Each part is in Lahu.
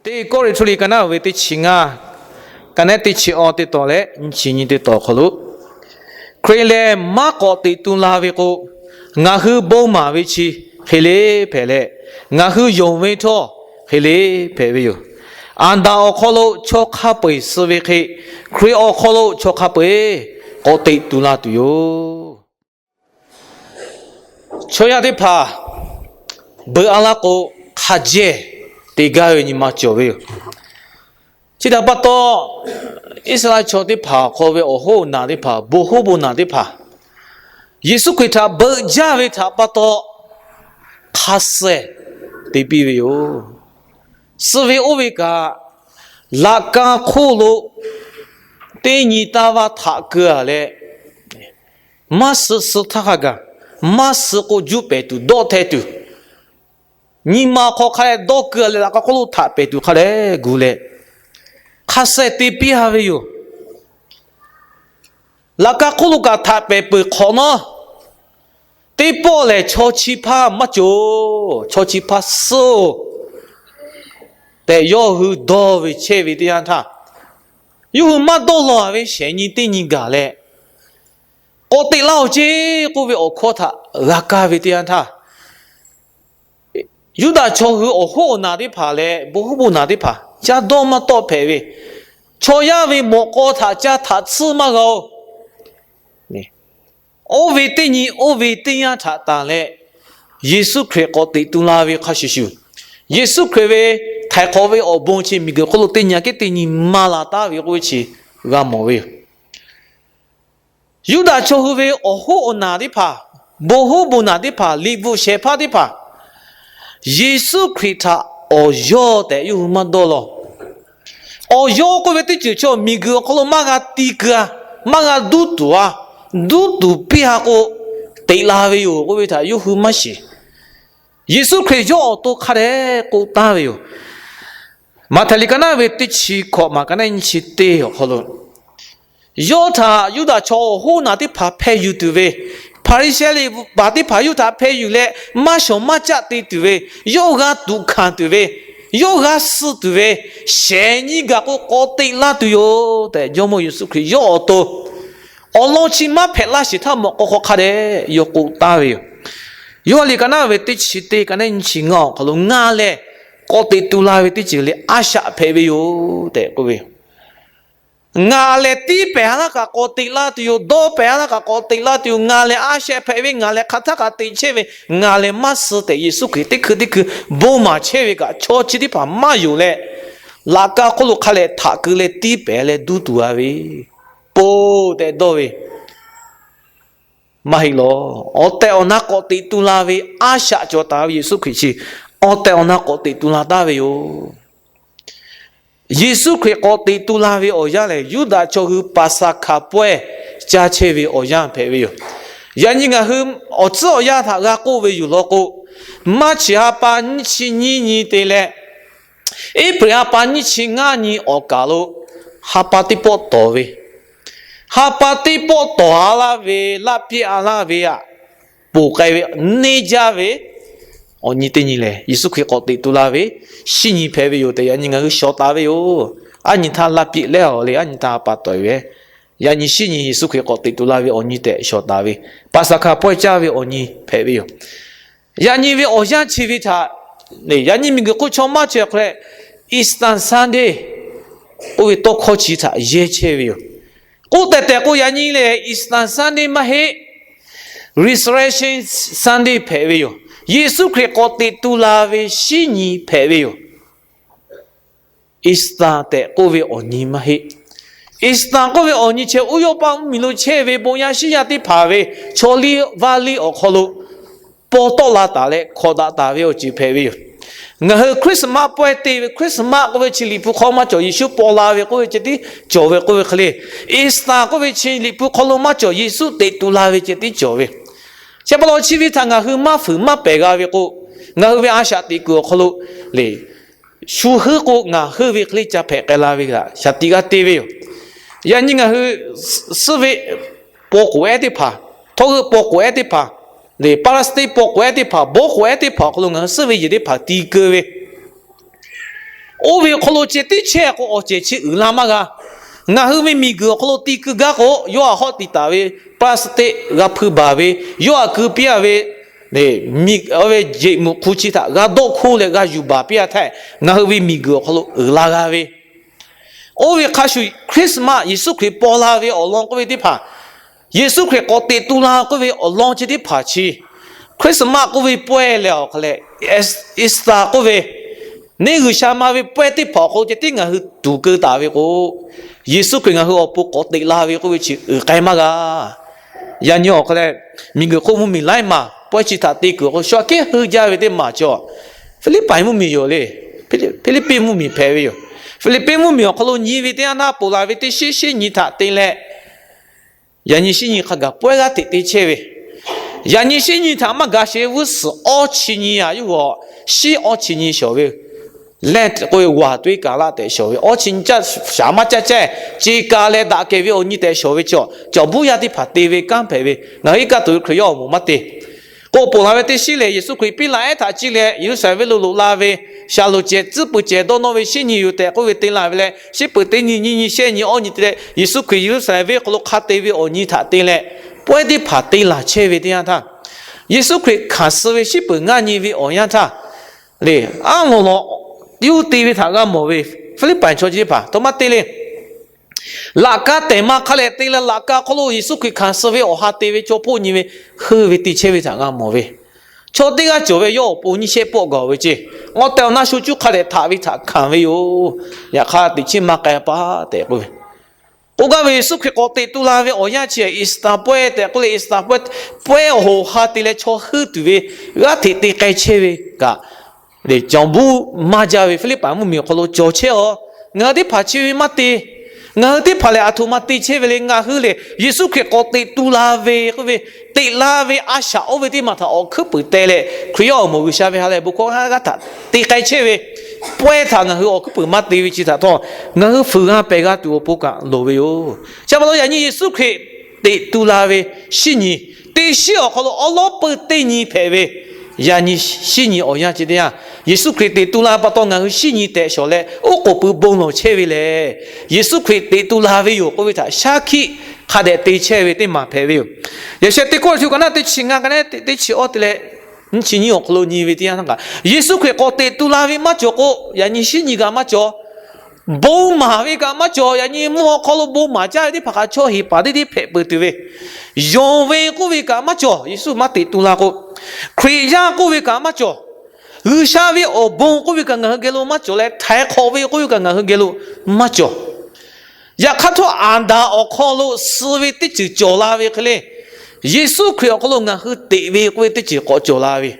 Teˇ Kawˇrenˍhtuˆ liꞈ ka naˆ ve teˇ chi ngaˇ, ka naˆ teˇ chi awˇ teˇ tawˍ leh nyiˇ chi nyi teˇ tawˍ awˬ hk'aw lo, Hkriꞈ lehˬ maˇ k'awꞈ teꞈ tu la ve k'o, ngaˬ hui bon maˍ ve chi hk'e le hpehꞈ leh, ngaˬ hui yonˍ ve htawˇ hk'e le hpehꞈ ve yoˬ. Aˍdanˍ awˬ hk'aw lo chaw hk'a peu-eˬ suh ve hk'e, Hkriꞈ awˬ hk'aw lo chaw hk'a peu-eˬ k'awꞈ teꞈ tu la tuˬ yoˬ. Chaw yaˇ teˇ hpaˍ beuꞈ a laˇ k'o, hk'a jehˇ te gaˇ ve nyi ma cawˬ ve yoˬ. Chi htaꞈ pa taw, Iˉsaˍreˍlaˆ chaw teˇ hpaˍ hk'aw ve awˬ hoˉ awˬ naˬ teˇ hpaˍ, bon hoˉ bon naˬ teˇ hpaˍ, Yeˍsuˆ Hkriꞈ htaꞈ beuꞈ jaˇ ve htaꞈ pa taw, hk'a suh te piˇ ve yoˬ. Suh ve oˇ ve kaꞈ, laꞈ ka hk'oˆ lo teˇ nyi taˇ vaˇ htaꞈ keu a leh, maˇ suh suh htaˇ hk'a gaˬ, maˇ suh k'o juˇ pehˍ tuˬ dawˆ hteh tuˬ, nyi ma hk'aw hk'a leh dawˇ keu a leh laꞈ ka hk'oˆ lo htaꞈ pehˍ tuˬ hk'a leh gu leh, hk'a suh te piˇ a ve yoˬ. Laꞈ ka hk'oˆ lo kaꞈ htaꞈ pehˍ peuˬ hk'awꞈ nawˉ, teˇ pawˆ lehˬ chaw chi hpaˇ maˇ cawˬ, chaw chi hpaˇ suh-oˬ tehꞈ yawˇ hui dawˇ ve chehˇ ve teˇ yanˇ htaˇ, yawˇ hui maˇ dawˇ law ve shehˍ nyi teˇ nyi gaˬ leh, k'awꞈ teꞈ laˇ-oˬ ceˇ k'oˆ ve awˬ hkawˇ htaꞈ g'a kaˇ ve teˇ yanˇ htaˇ, Yuˇdaꞈ chaw hui awˬ hoˉ awˬ naˬ teˇ hpaˍ leh bon hoˉ bon naˬ teˇ hpaˍ caˇ dawˇ maˇ tawˆ hpehꞈ ve, chaw yaˇ ve mawꞈ k'aw htaꞈ caˇ htaꞈ tsuhˇ maˇ g'a-oˬ. Oˇ ve teˇ nyi oˇ ve teˇ yanˇ htaꞈ tanˬ leh, Yeˍsuˆ Hkriꞈ k'awꞈ teꞈ tu la ve hk'a shuˍ shuˍ, Yeˍsuˆ Hkriꞈ ve htaiˍ hk'awꞈ ve awˬ bon chi miˬguiˬ hk'oˆ lo teˇ nyi aꞈ kehˉ teˇ nyi maˇ la taˉ ve k'oˆ ve chi g'a mawˬ ve yoˬ. Yuˇdaꞈ chaw hui ve awˬ hoˉ awˬ naˬ teˇ hpaˍ, bon hoˉ bon naˬ teˇ hpaˍ, liꞈ bvuhꞈ shehˍ hpaˇ teˇ hpaˍ, Yeˍsuˆ Hkriꞈ htaꞈ awˬ yawˇ tehꞈ yawˇ hui maˇ dawˇ law. Awˬ yawˇ k'oˆ ve teˇ ceuˬ chaw miˬguiˬ awˬ hk'aw lo maˇ g'a ti keu-a, maˇ g'a duˇ tuˬ-a, duˇ tuˬ piˇ-a k'o, teꞈ la ve yoˬ k'oˆ ve htaꞈ yawˇ hui maˇ shiˍ. Yeˍsuˆ Hkriꞈ yawˇ awˬ to hk'a dehꞈ k'oˆ taˍ ve yoˬ. Maꞈhtehˍ liꞈ ka naˆ ve teˇ chi hkawꞈ maˬ ka naˆ nyiˇ chi teˇ awˬ hk'aw lo, yawˇ htaꞈ Yuˇdaꞈ chaw awˬ hoˉ naˬ teˇ hpaˍ hpeh yuˬ tuˬ ve, Hpaˍriˍsehˇ liꞈ paˍ teˇ hpaˍ yawˇ htaꞈ hpeh yuˬ leh maˇ shawˍ maˇ caˆ te tuˬ ve, yawˇ g'a tuꞈ hkanˍ tuˬ ve, yawˇ g'a suh tuˬ ve, shehˍ nyi gaˬ k'o k'awꞈ teꞈ laˇ tuˬ yoˬ tehꞈ, Jawˇmawˇ Yeˍsuˆ Hkriꞈ yawˇ awˬ to awˬ lawn chi maˇ hpehꞈ laˇ sheˍ htaˇ mawꞈ k'aw hk'aw hk'a dehꞈ yawˇ k'oˆ taˍ ve yoˬ. Yoˇhanˬ liꞈ ka naˆ ve teˇ chi teˇ ka naˆ nyiˇ chi ngaˇ awˬ hk'aw lo, ngaˬ lehˬ k'awꞈ teꞈ tu la ve teˇ ceuˬ lehˬ a shaꞈ hpehꞈ ve yoˬ tehꞈ k'oˆ ve yoˬ. Ngaˬ lehˬ tiˉ pehˍ a laˇ kaꞈ k'awꞈ teꞈ laˇ tuˬ yoˬ. Dawˇ pehˍ a laˇ kaꞈ k'awꞈ teꞈ laˇ tuˬ yoˬ. Ngaˬ lehˬ a shaꞈ hpehꞈ ve, ngaˬ lehˬ hk'aˬ htaˇ kaꞈ teꞈ chehˇ ve, ngaˬ lehˬ maˇ suh tehꞈ Yeˍsuˆ Hkriꞈ teˇ hkui teˇ hkui bon maˍ chehˇ ve kaꞈ, chaw chi teˇ hpaˍ maˇ yonˍ leh, laꞈ ka hk'oˆ lo hk'a leh htaꞈ keu leh tiˉ pehˍ leh duˇ tuˬ a ve, po tehꞈ dawˇ ve maˇ heˆ lawˬ. Awˬ tehˬ awˬ na k'awꞈ teꞈ tu la ve a shaꞈ cawˬ taˍ ve Yeˍsuˆ Hkriꞈ chi awˬ tehˬ awˬ na k'awꞈ teꞈ tu la taˍ ve yoˬ. Yeˍsuˆ Hkriꞈ k'awꞈ teꞈ tu la ve awˬ yanˇ lehˬ, Yuˇdaꞈ chaw hui Paˍsaˍhkaˍ pawehˇ caˇ chehˇ ve awˬ yanˇ hpehꞈ ve yoˬ. Yaꞈ nyi ngaˬ hui awˬ tcuhˉ awˬ yanˇ htaꞈ g'a k'oˆ ve yoˬ law k'o, Maˇchiˍ ha pa nyiˇ chi nyiˇ nyi te leh Eˇhpriˍ ha pa nyiˇ chi ngaˇ nyi awˬ kaˬ lo ha pa teˇ pawˆ tawˍ ve, ha pa teˇ pawˆ tawˍ a laˇ ve, laˇ piˇ a laˇ ve aꞈ, ponˬ k'ai ve neˇ jaˇ ve awˬ nyi teˇ nyi lehˬ, Yeˍsuˆ Hkriꞈ k'awꞈ teꞈ tu la ve shinˉ nyi hpehꞈ ve yoˬ tehꞈ yaꞈ nyi ngaˬ hui shawˍ taˍ ve yoˬ. Aˉ nyi htaˇ laˇ piˇ lehˉ awˬ le, aˉ nyi htaˇ ha pa tawˍ ve, yaꞈ nyi shinˉ nyi Yeˍsuˆ Hkriꞈ k'awꞈ teꞈ tu la ve awˬ nyi tehꞈ shawˍ taˍ ve, Paˍsaˍhkaˍ pawehˇ caˇ ve awˬ nyi hpehꞈ ve yoˬ. Yaꞈ nyi ve awˬ yanˇ chi ve htaꞈ, yaꞈ nyi miˬguiˬ hk'oˆ chaw maˇ chaweh hk'aw leh Easter Sunday k'oˆ ve tawˇ hkawˇ chi htaꞈ yehˇ chehˇ ve yoˬ. K'oˆ tehˬ tehˬ k'o, yaꞈ nyi lehˬ Easter Sunday maˇ heˆ, Resurrection Sunday hpehꞈ ve yoˬ. Yeˍsuˆ Hkriꞈ k'awꞈ teꞈ tu la ve shinˉ nyi hpehꞈ ve yoˬ. Easter tehꞈ k'oˆ ve awˬ nyi maˇ heˆ. Easter k'oˆ ve awˬ nyi chi uˉ yawˇ paˇ mvuhˇmiˬ lo chehˇ ve bon yaˇ shinˉ yaˇ teˇ hpaˍ ve chaw liˇ vaˇ liˇ awˬ hk'aw lo paw tawˆ la taˍ leh hkawꞈ daꞈ taˍ ve awˬ ceuˬ hpehꞈ ve yoˬ. Ngaˬ hui Christmas pawehˇ te ve, Christmas k'oˆ ve chi Liꞈ hpu hk'aw maˇ cawˬ, Yeˍsuˆ paw la ve k'oˆ ve ceh tiˉ cawˬ ve k'oˆ ve hk'e le, Easter k'oˆ ve chi Liꞈ hpu hk'aw lo maˇ cawˬ, Yeˍsuˆ teꞈ tu la ve ceh tiˉ cawˬ ve. Chi pa taw chi ve htaꞈ ngaˬ hui maˇ fuiˍ maˇ pehˬ g'a ve k'o, ngaˬ hui ve a shaꞈ teꞈ kuiˬ awˬ hk'aw lo le, shu heuˆ k'o ngaˬ heuˆ ve hk'e le ca hpehꞈ k'ai la ve htaꞈ shaˍ tiꞈ g'a te ve yoˬ. Yaꞈ nyi ngaˬ hui suhˆ ve paw k'oˍ ehˉ teˇ hpaˍ, htawˇ heuˆ paw k'oˍ ehˉ teˇ hpaˍ, le Palestine paw k'oˍ ehˉ teˇ hpaˍ, bawˇ k'oˍ ehˉ teˇ hpaˍ awˬ hk'aw lo ngaˬ hui suhˆ ve yehˬ teˇ hpaˍ ti keu ve, Oˇ ve awˬ hk'aw lo ceh tiˉ chehˇ k'o, awˬ cehˬ chi uiˍ la maˇ g'a. Ngaˬ hui ve miˬguiˬ awˬ hk'aw lo ti keu gaˇ k'o, yawˇ htaꞈ hawˆ tiˍ taˍ ve plastic g'a hpui baˬ ve, yawˇ htaꞈ keu piˇ a ve ve jeꞈ muꞈ hk'u chi htaꞈ g'a dawˆ hkoˇ leh g'a yuˬ baˬ piˇ a htaˇ, ngaˬ hui ve miˬguiˬ awˬ hk'aw lo uiˍ la g'a ve, oˇ ve hk'a shuˍ Christmas Yeˍsuˆ Hkriꞈ paw la ve awˬ lawn k'oˆ ve teˇ hpaˍ, Yeˍsuˆ Hkriꞈ k'awꞈ teꞈ tu la k'oˆ ve awˬ lawn chi teˇ hpaˍ chi, Christmas k'oˆ ve pawehˇ leh awˬ hk'a leh Easter k'oˆ ve, neˇ G'uiˬsha ma ve pawehˇ teˇ hpaˍ awˬ hk'aw lo ceh tiˉ ngaˬ hui tuˍ keu taˍ ve k'o, Yeˍsuˆ Hkriꞈ ngaˬ hui awˬ pon k'awꞈ teꞈ la ve k'oˆ ve chi uiˍ k'ai maˇ g'a. Yaꞈ nyi awˬ hk'a leh, miˬguiˬ hk'oˆ mvuhˇmiˬ laiˉ maˬ pawehˇ chi htaꞈ te kuiˬ awˬ hk'aw lo shu aꞈ kehˉ heuˆ jaˇ ve teˇ maˬ cawˬ. Hpiˇliˇpaˍ mvuhˇmiˬ yoˬ le. Hpiˇliˇpiˆ mvuhˇmiˬ hpehꞈ ve yoˬ. Hpiˇliˇpiˆ mvuhˇmiˬ awˬ hk'aw lo nyi ve teˇ yanˇ htaˇ, ponˬ laˬ ve teˇ shinˉ shinˉ nyi htaꞈ te leh, yaꞈ nyi shinˉ nyi hk'a gaˬ pawehˇ g'aˇ hteꞈ te chehˇ ve, yaꞈ nyi shinˉ nyi htaꞈ maˇ gaˬ sheˍ, vuiˇ suhˍ awˇ chi nyi a, yawˇ hui shinˉ awˇ chi nyi shawˍ ve leh k'oˆ ve, waˬ tuiˇ kaˍ laˆ tehꞈ shawˍ ve awˇ chi nyi caˇ, shaˍ maˇ caˇ chehˇ, ce ka leh daꞈ kehˬ ve awˬ nyi tehꞈ shawˍ ve chaw, cawˬ buˇ yaˇ teˇ hpaˍ te ve kanˉ hpehꞈ ve, ngaˬ hui iˉ kaˆ tuˬ ve Hkriꞈ yaˇ awˬ moˍ maˇ te. K'o, ponˬ laˬ ve teˇ shinˉ lehˬ, Yeˍsuˆ Hkriꞈ piˇ laꞈ ehˉ htaꞈ ciˇ leh Yeˍruˆsaˍlehnˍ venˇ lo loꞈ la ve, shaˍlonˍ cehˬ tcuhˉ pui cehˬ dawˇ nawˇ ve shinˉ nyi yoˬ tehꞈ k'oˆ ve te la ve leh, shinˉ peuˬ teˇ nyi, nyiˇ nyi, shehˆ nyi, awˇ nyi te leh, Yeˍsuˆ Hkriꞈ Yeˍruˆsaˍlehnˍ venˇ hk'aw lo hk'a te ve awˬ nyi htaꞈ te leh, pawehˇ teˇ hpaˍ te laˬ chehˇ ve teˇ yanˇ htaˇ, Yeˍsuˆ Hkriꞈ hkanˍ suh ve shinˉ peuˬ ngaˇ nyi ve awˬ yanˇ htaˇ, le, aˉ lawˬ lawˬ yuˇ te ve htaꞈ g'a mawˬ ve, Hpiˇliˇpaˍ chaw chi teˇ hpaˍ tawˇ maˇ te le. Laꞈ ka tehˬ ma hk'a leh te leh, laꞈ ka hk'aw lo Yeˍsuˆ Hkriꞈ hkanˍ suh ve awˬ ha te ve chaw hpawˇ nyi ve, heuˆ ve te chehˇ ve htaꞈ g'a mawˬ ve, chaw teˇ g'aˇ cawˬ ve yawˇ awˬ pon nyiˇ shehˆ pawˆ gaˬ ve ceˇ, awˬ tehˬ awˬ na shu cuˇ hk'a dehꞈ htaꞈ ve htaꞈ hkanˍ ve yoˬ. Yaꞈ hk'aˇ, teꞈ chiˉ maˇ k'ai paˆ tehꞈ k'oˆ ve, k'oˆ gaˇ ve, Yeˍsuˆ Hkriꞈ k'awꞈ teꞈ tu la ve awˬ yanˇ chi Easter pawehˇ tehꞈ k'oˆ leh, Easter pawehˇ, pawehˇ awˬ hoꞈ ha te leh chaw heuˆ tuˬ ve g'aˇ hteꞈ te k'ai chehˇ ve kaꞈ, le, cawˬ buˇ maˇ jaˇ ve Hpiˇliˇpaˍ mvuhˇmiˬ awˬ hk'aw lo cawˬ chehˇ a. Ngaˬ hui teˇ hpaˍ chi ve maˇ te. Ngaˬ hui teˇ hpaˍ lehˬ, aˬ htoꞈ ma te chehˇ ve le. Ngaˬ hui lehˬ, Yeˍsuˆ Hkriꞈ k'awꞈ teꞈ tu la ve k'oˆ ve, teꞈ la ve a shaꞈ oˇ ve teˇ maˬ htaꞈ awˬ hkuiˉ puiˍ teh leh, Hkriꞈ yaˇ awˬ moˍ G'uiˬsha ve ha lehˬ bon hkawˇ g'aˇ g'aˇ htaꞈ te k'ai chehˇ ve, pawehˇ htaꞈ ngaˬ hui awˬ hkuiˉ puiˍ maˇ te ve chi htaꞈ htawˇ, ngaˬ hui fuiˍ g'a pehˬ g'a tuˬ awˬ pon kaꞈ loˍ ve yoˬ. Chi pa taw yaꞈ nyi Yeˍsuˆ Hkriꞈ teꞈ tu la ve shinˉ nyi, teˇ shinˉ awˬ hk'aw lo awˉ lawˉ peuˇ teˇ nyi hpehꞈ ve, yaꞈ nyi shinˉ nyi awˬ yanˇ chi teˇ yanˇ, Yeˍsuˆ Hkriꞈ teꞈ tu la pa taw ngaˬ hui shinˉ nyi tehꞈ shawˍ leh, oˉ k'oˍ pui bon lawˬ chehˇ ve lehˬ, Yeˍsuˆ Hkriꞈ teꞈ tu la ve yoˬ k'oˆ ve htaꞈ shaˉ hkiˆ hk'a dehꞈ te chehˇ ve teˇ maˬ hpehꞈ ve yoˬ. Yaꞈ sheh teˇ kawˆ chi kaꞈ naˉ teˇ chi ngaˇ kaꞈ naˉ teˇ chi awˇ te leh, nyiˇ chi nyiˇ awˬ hk'aw lo nyi ve teˇ yanˇ htaˇ kaꞈ, Yeˍsuˆ Hkriꞈ k'awꞈ teꞈ tu la ve maˇ cawˬ k'o, yaꞈ nyi shinˉ nyi kaꞈ maˇ cawˬ. Bon maˍ ve kaꞈ maˇ cawˬ. Yaꞈ nyi mvuhˇ haw hk'aw lo bon maˍ caˇ ve teˇ hpaˍ kaꞈ chaw heˍ paˍ teˇ teˇ hpehꞈ peuˬ tuˬ ve, yonˍ ve k'oˆ ve kaꞈ maˇ cawˬ. Yeˍsuˆ maˇ teꞈ tu la k'o, Hkriꞈ yaˇ k'oˆ ve kaꞈ maˇ cawˬ. G'uiˬsha ve awˬ bon k'oˆ ve kaꞈ ngaˬ hui geh lo maˇ cawˬ leh, htaiˍ hk'awꞈ ve k'oˆ ve kaꞈ ngaˬ hui geh lo maˇ cawˬ. Yaꞈ hk'aˇ htawˇ, Aˍdanˍ awˬ hk'aw lo suh ve teˇ ceuˬ cawˬ la ve hk'e le, Yeˍsuˆ Hkriꞈ awˬ hk'aw lo ngaˬ hui teꞈ ve k'oˆ ve teˇ ceuˬ k'awꞈ cawˬ la ve.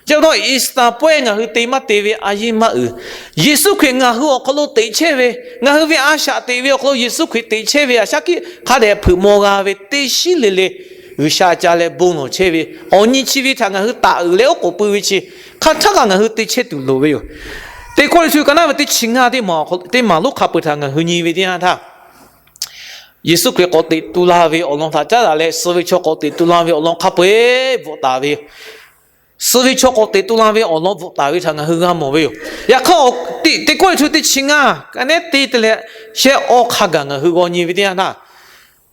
Chi pa taw Easter pawehˇ ngaˬ hui te maˇ te ve a yiˇ maˇ uiˍ, Yeˍsuˆ Hkriꞈ ngaˬ hui awˬ hk'aw lo teꞈ chehˇ ve, ngaˬ hui ve a shaꞈ teꞈ ve awˬ hk'aw lo Yeˍsuˆ Hkriꞈ teꞈ chehˇ ve a shaˉ hkiˆ hk'a dehꞈ hpeuꞈ maw g'a ve teˇ shinˉ le le, G'uiˬsha ca leh bon lawˬ chehˇ ve awˬ nyi chi ve htaꞈ ngaˬ hui taˍ uiˍ leh oˉ k'oˍ pui ve chi, hk'a htaˇ kaꞈ ngaˬ hui te chehˇ tuˬ loˍ ve yoˬ. Teˇ kawˆ le chi kaꞈ naˉ ve teˇ chi ngaˇ teˇ maˬ lonˉ hk'a peu-eˬ htaꞈ ngaˬ hui nyi ve teˇ yanˇ htaˇ, Yeˍsuˆ Hkriꞈ k'awꞈ teꞈ tu la ve awˬ lawn htaꞈ caˉ daꞈ leh, suh ve chaw kawꞈ teꞈ tu la ve awˬ lawn hk'a peu-eˬ bvuhꞈ taˍ ve yoˬ. Suh ve chaw k'awꞈ teꞈ tu la ve awˬ lawn bvuhꞈ taˍ ve htaꞈ ngaˬ hui g'a mawˬ ve yoˬ. Yaꞈ hk'aˇ, teˇ kawˆ le chi teˇ chi ngaˇ kaꞈ naˉ te te leh, shehˆ awˇ hk'a gaˬ ngaˬ hui g'aw nyi ve teˇ yanˇ htaˇ,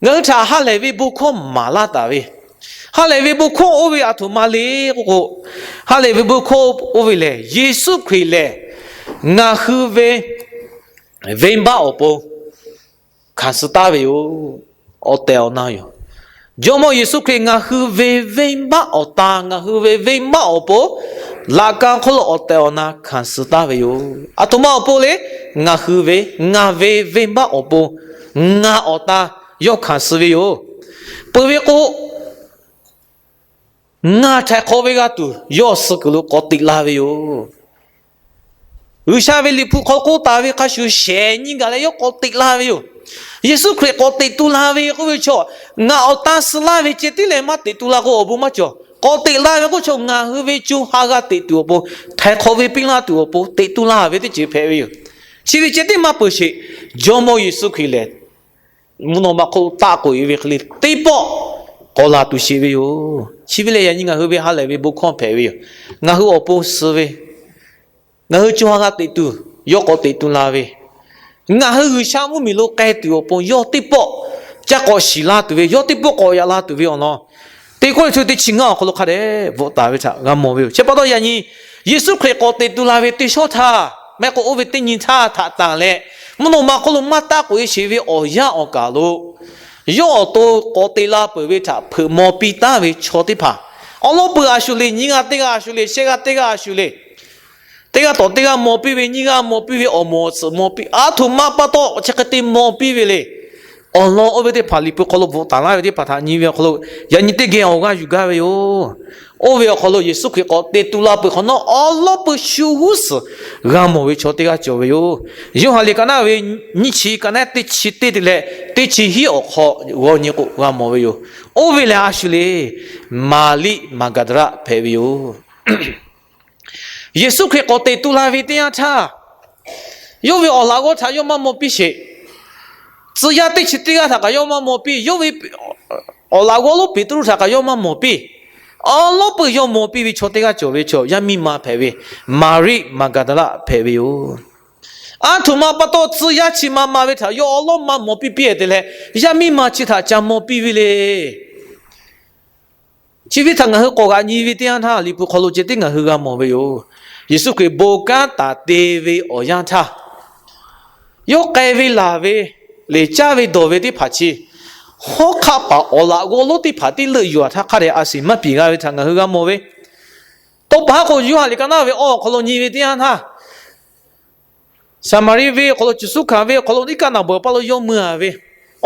ngaˬ hui htaꞈ ha lehˬ ve bon hkawˇ maˍ laˇ taˍ ve, ha lehˬ ve bon hkawˇ oˇ ve aˬ htoꞈ ma le k'oˆ k'o, ha lehˬ ve bon hkawˇ oˇ ve lehˬ, Yeˍsuˆ Hkriꞈ lehˬ ngaˬ hui ve venˇbaˆ awˬ pon hkanˍ suh taˍ ve yoˬ. Awˬ tehˬ awˬ na yoˬ. Jawˇmawˇ Yeˍsuˆ Hkriꞈ ngaˬ hui ve venˇbaˆ awˬ ta, ngaˬ hui ve venˇbaˆ awˬ pon laꞈ ka hk'oˆ lo awˬ tehˬ awˬ na hkanˍ suh taˍ ve yoˬ. Aˬ htoꞈ ma awˬ pon le, ngaˬ hui ve, ngaˬ ve venˇbaˆ awˬ pon, ngaˬ awˬ ta yawˇ hkanˍ suh ve yoˬ. Peuˬ ve k'o, ngaˬ htaiˍ hk'awꞈ ve g'a tuˬ yawˇ suh kuiˬ lo k'awꞈ teꞈ la ve yoˬ. G'uiˬsha ve Liꞈ hpu hk'aw k'oˆ taˍ ve hk'a shuˍ shehˍ nyi gaˬ leh yawˇ k'awꞈ teꞈ la ve yoˬ. Yeˍsuˆ Hkriꞈ k'awꞈ teꞈ tu la ve k'oˆ ve chaw, ngaˬ awˬ ta suh laˇ ve ceh tiˉ leh maˇ teꞈ tu la k'o awˬ bon maˇ cawˬ. K'awꞈ teꞈ la ve k'oˆ chaw ngaˬ hui ve co ha g'a teꞈ tuˬ awˬ pon, htaiˍ hk'awꞈ ve piˇ laˇ tuˬ awˬ pon teꞈ tu la ve teˇ ceuˬ hpehꞈ ve yoˬ. Chi ve ceh tiˉ maˇ peuˬ sheˍ, Jawˇmawˇ Yeˍsuˆ Hkriꞈ lehˬ mvuhˇ naw ma hk'oˆ lo taˆ k'oꞈ-e ve hk'e le teˇ pawˆ k'awꞈ laˬ tuˬ sheˍ ve yoˬ. Chi ve lehˬ, yaꞈ nyi ngaˬ hui ve ha lehˬ ve bon hkawˇ hpehꞈ ve yoˬ. Ngaˬ hui awˬ pon suh ve, ngaˬ hui co ha g'a teꞈ tuˬ, yawˇ k'awꞈ teꞈ tu la ve, ngaˬ hui G'uiˬsha mvuhˇmiˬ lo k'ai tuˬ awˬ pon yawˇ teˇ pawˆ ca k'awꞈ shiˍ la tuˬ ve, yawˇ teˇ pawˆ k'awꞈ yaꞈ la tuˬ ve awˬ lawn, teˇ kawˆ le chi teˇ chi ngaˇ awˬ hk'aw lo hk'a dehꞈ bvuhꞈ taˍ ve htaꞈ g'a mawˬ ve yoˬ. Chi pa taw yaꞈ nyi Yeˍsuˆ Hkriꞈ k'awꞈ teꞈ tu la ve teˇ shawˉ htaˇ, maˇ heˆ k'o oˇ ve teˇ nyi htaˇ htaꞈ tanˬ leh, mvuhˇ naw ma hk'oˆ lo maˇ taˆ k'oꞈ e sheˍ ve awˬ yanˇ awˬ kaˬ lo yawˇ awˬ to k'awꞈ teꞈ la peuˬ ve htaꞈ hpeuꞈ maw piˇ taˉ ve chaw teˇ hpaˍ, awˉ lawˉ peuˬ a shu le. Nyiˇ g'aˇ teˇ g'aˇ a shu le. Shehˆ g'aˇ teˇ g'aˇ a shu le. Teˇ g'aˇ tawˍ teˇ g'aˇ maw piˇ ve, nyiˇ g'aˇ maw piˇ ve, awˬ moˍ awˬ tsuhꞈ maw piˇ, aˬ htoꞈ ma pa taw chi hk'e te maw piˇ ve le. Awˬ lawn oˇ ve teˇ hpaˍ Liꞈ hpu hk'aw lo bvuhꞈ taˍ laˇ ve teˇ hpaˍ htaꞈ nyi ve awˬ hk'aw lo yaꞈ nyi teˇ geh awˬ g'aˇ yuˬ gaˇ ve yoˬ. Oˇ ve awˬ hk'aw lo Yeˍsuˆ Hkriꞈ k'awꞈ teꞈ tu la peuˬ hk'awꞈ nawˉ, awˉ lawˉ peuˬ shu g'uˇ suhˍ g'a mawˬ ve chaw teˇ g'aˇ cawˬ ve yoˬ. Yoˇhanˬ liꞈ ka naˆ ve nyiˇ chi ka naˆ teˇ chi teˇ te leh teˇ chi hiˉ awˬ hk'aw g'aw nyi k'o g'a mawˬ ve yoˬ. Oˇ ve lehˬ a shu le, Maˍriˆ Maˍgaˍdaˍlaˆ hpehꞈ ve yoˬ. Yeˍsuˆ Hkriꞈ k'awꞈ teꞈ tu la ve teˇ yanˇ htaˇ, yawˇ ve awˬ laꞈ g'awˇ htaꞈ yawˇ maˇ maw piˇ sheˍ. Tcuh yaˇ teˇ chi teˇ g'aˇ htaꞈ kaꞈ yawˇ maˇ maw piˇ. Yawˇ ve awˬ laꞈ g'awˇ lonˉ Peˍtruˆ htaꞈ kaꞈ yawˇ maˇ maw piˇ. Awˉ lawˉ peuˬ yawˇ maw piˇ ve chaw teˇ g'aˇ cawˬ ve chaw, yaˇ miˇ ma hpehꞈ ve, Maˍriˆ Maˍgaˍdaˍlaˆ hpehꞈ ve yoˬ. Aˬ htoꞈ ma pa taw tcuh yaˇ chi ma ma ve htaꞈ yawˇ awˉ lawˉ maˇ maw piˇ piˇ te leh, yaˇ miˇ ma chi htaꞈ ca maw piˇ ve le. Chi ve htaꞈ ngaˬ hui k'awꞈ g'aꞈ nyi ve teˇ yanˇ htaˇ, Liꞈ hpu hk'aw lo ceh tiˉ ngaˬ hui g'a mawˬ ve yoˬ. Yeˍsuˆ Hkriꞈ bon kanˉ taˍ te ve awˬ yanˇ htaˇ, yawˇ k'ai ve laˬ ve, lehˬ caˇ ve dawˬ ve teˇ hpaˍ chi, hawˉ hk'aˆ paˍ awˬ laꞈ g'awˇ lonˉ teˇ hpaˍ tiˉ leuˆ yuˬ a htaˇ hk'a dehꞈ a shiˍ maˇ piˍ g'a ve htaꞈ ngaˬ hui g'a mawˬ ve. Tawˇ pa haˉ k'o, Yoˇhanˬ liꞈ ka naˆ ve awˬ hk'aw lo nyi ve teˇ yanˇ htaˇ, Saˍmaˍriˆ venˇ awˬ hk'aw lo, Ciˍsuˆ hkanˍ venˇ awˬ hk'aw lo, iˉ kaˆ naˍ bawˬ paˇ lo yawˇ mui a ve,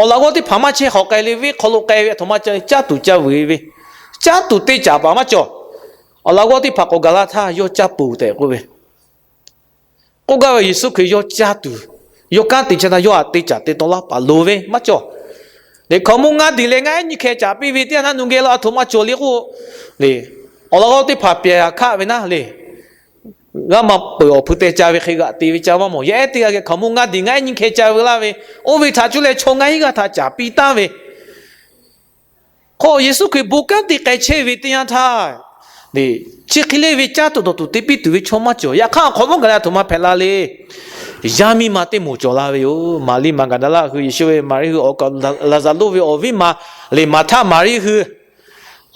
awˬ laꞈ g'awˇ teˇ hpaˍ maˇ chehˇ hk'awꞈ k'ai le, venˇ hk'aw lo k'ai ve aˬ htoꞈ ma caˇ tuˬ ca vuiˬ e ve, caˇ tuˬ te caˍ paˍ maˇ cawˬ. Awˬ laꞈ g'awˇ teˇ hpaˍ k'awꞈ gaˬ la htaˇ yawˇ caˇ peuˬ tehꞈ k'oˆ ve. K'oˆ gaˇ ve Yeˍsuˆ Hkriꞈ yawˇ caˇ tuˬ, yawˇ kanˉ te chehˇ htaˇ yawˇ htaꞈ te caˍ te taw laˇ paˍ loˍ ve maˇ cawˬ. Lehˬ hkaoˍmonˇ ngaˇ diˬ leh ngaˇ ehˉ nyiˇ hkeh caˍ piˇ ve teˇ yanˇ htaˇ nu geh lo aˬ htoꞈ ma cawˬ le k'o, lehˬ awˬ laꞈ g'awˇ teˇ hpaˍ pyaˍ hkaˆ ve naˉ lehˬ, g'a maˇ peuˬ awˬ hpu te ca ve hk'e g'aꞈ te ve ca maˇ mawˬ. Yaˇ ehˉ teˇ g'aˇ geh hkaoˍmonˇ ngaˇ diˬ ngaˇ ehˉ nyiˇ hkeh ca ve laˇ ve, oˇ ve htaꞈ cuˇ leh chaw ngaˇ hinˉ g'aˇ htaꞈ caˍ piˇ taˍ ve. Hk'o Yeˍsuˆ Hkriꞈ bon kanˉ te k'ai chehˇ ve teˇ yanˇ htaˇ, chi hk'e le ve caˇ tuˬ dawˬ tuˬ te piˇ tuˬ ve chaw maˇ cawˬ. Yaꞈ hk'aˇ awˬ hk'awꞈ nawˉ gaˬ leh aˬ htoꞈ ma hpehꞈ la le. Yaˇ miˇ ma teˇ moˍ cawˬ la ve yoˬ. Maˍriˆ Maˍgaˍdaˍlaˆ hui, Yeˍsuˆ ve Maˍriˆ hui awˬ kaꞈ, Laˍzaˍruˆ ve awˬ viˉ ma lehˬ Maˍhtaˆ Maˍriˆ hui,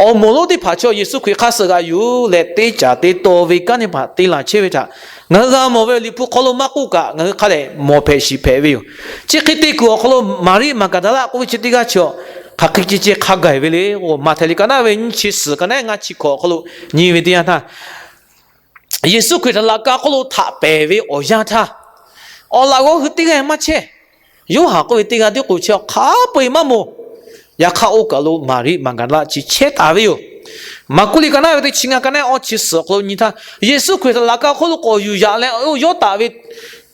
awˬ moˍ lonˉ teˇ hpaˍ chaw Yeˍsuˆ Hkriꞈ hk'aˇ suh g'aꞈ yuˬ leh teˇ caˍ te taw ve kanˉ teˇ hpaˍ te laˬ chehˇ ve htaꞈ ngaˬ hui g'a mawˬ ve. Liꞈ hpu hk'aw lo maˇ k'oˆ kaꞈ ngaˬ hui hk'a dehꞈ mawˬ hpehꞈ shiˍ hpehꞈ ve yoˬ. Chi hk'e te kuiˬ awˬ hk'aw lo Maˍriˆ Maˍgaˍdaˍlaˆ k'oˆ ve chi teˇ g'aˇ chi hk'aˬ hk'e ceh ceh hk'a gaˬ ve le k'o, Maꞈhtehˍ liꞈ ka naˆ ve nyiˇ chi suhˍ ka naˆ ehˉ ngaˇ chi hkawꞈ awˬ hk'aw lo nyi ve teˇ yanˇ htaˇ, Yeˍsuˆ Hkriꞈ htaꞈ laꞈ ka hk'oˆ lo htaꞈ pehˬ ve awˬ yanˇ htaˇ, awˬ laꞈ g'awˇ hui teˇ g'aˇ maˇ chehˇ. Yoˇhanˬ k'oˆ ve teˇ g'aˇ tiˉ k'o chi hk'a peu-eˬ maˇ mawˬ. Yaꞈ hk'aˇ oˇ kaˬ lo Maˍriˆ Maˍgaˍdaˍlaˆ chi chehˇ taˍ ve yoˬ. Maˍkuˆ liꞈ ka naˆ ve teˇ chi ngaˇ ka naˆ ehˉ awˇ chi suhˍ awˬ hk'aw lo nyi htaˇ, Yeˍsuˆ Hkriꞈ htaꞈ laꞈ ka hk'oˆ lo k'awꞈ yuˬ yaꞈ leh yawˇ taˍ ve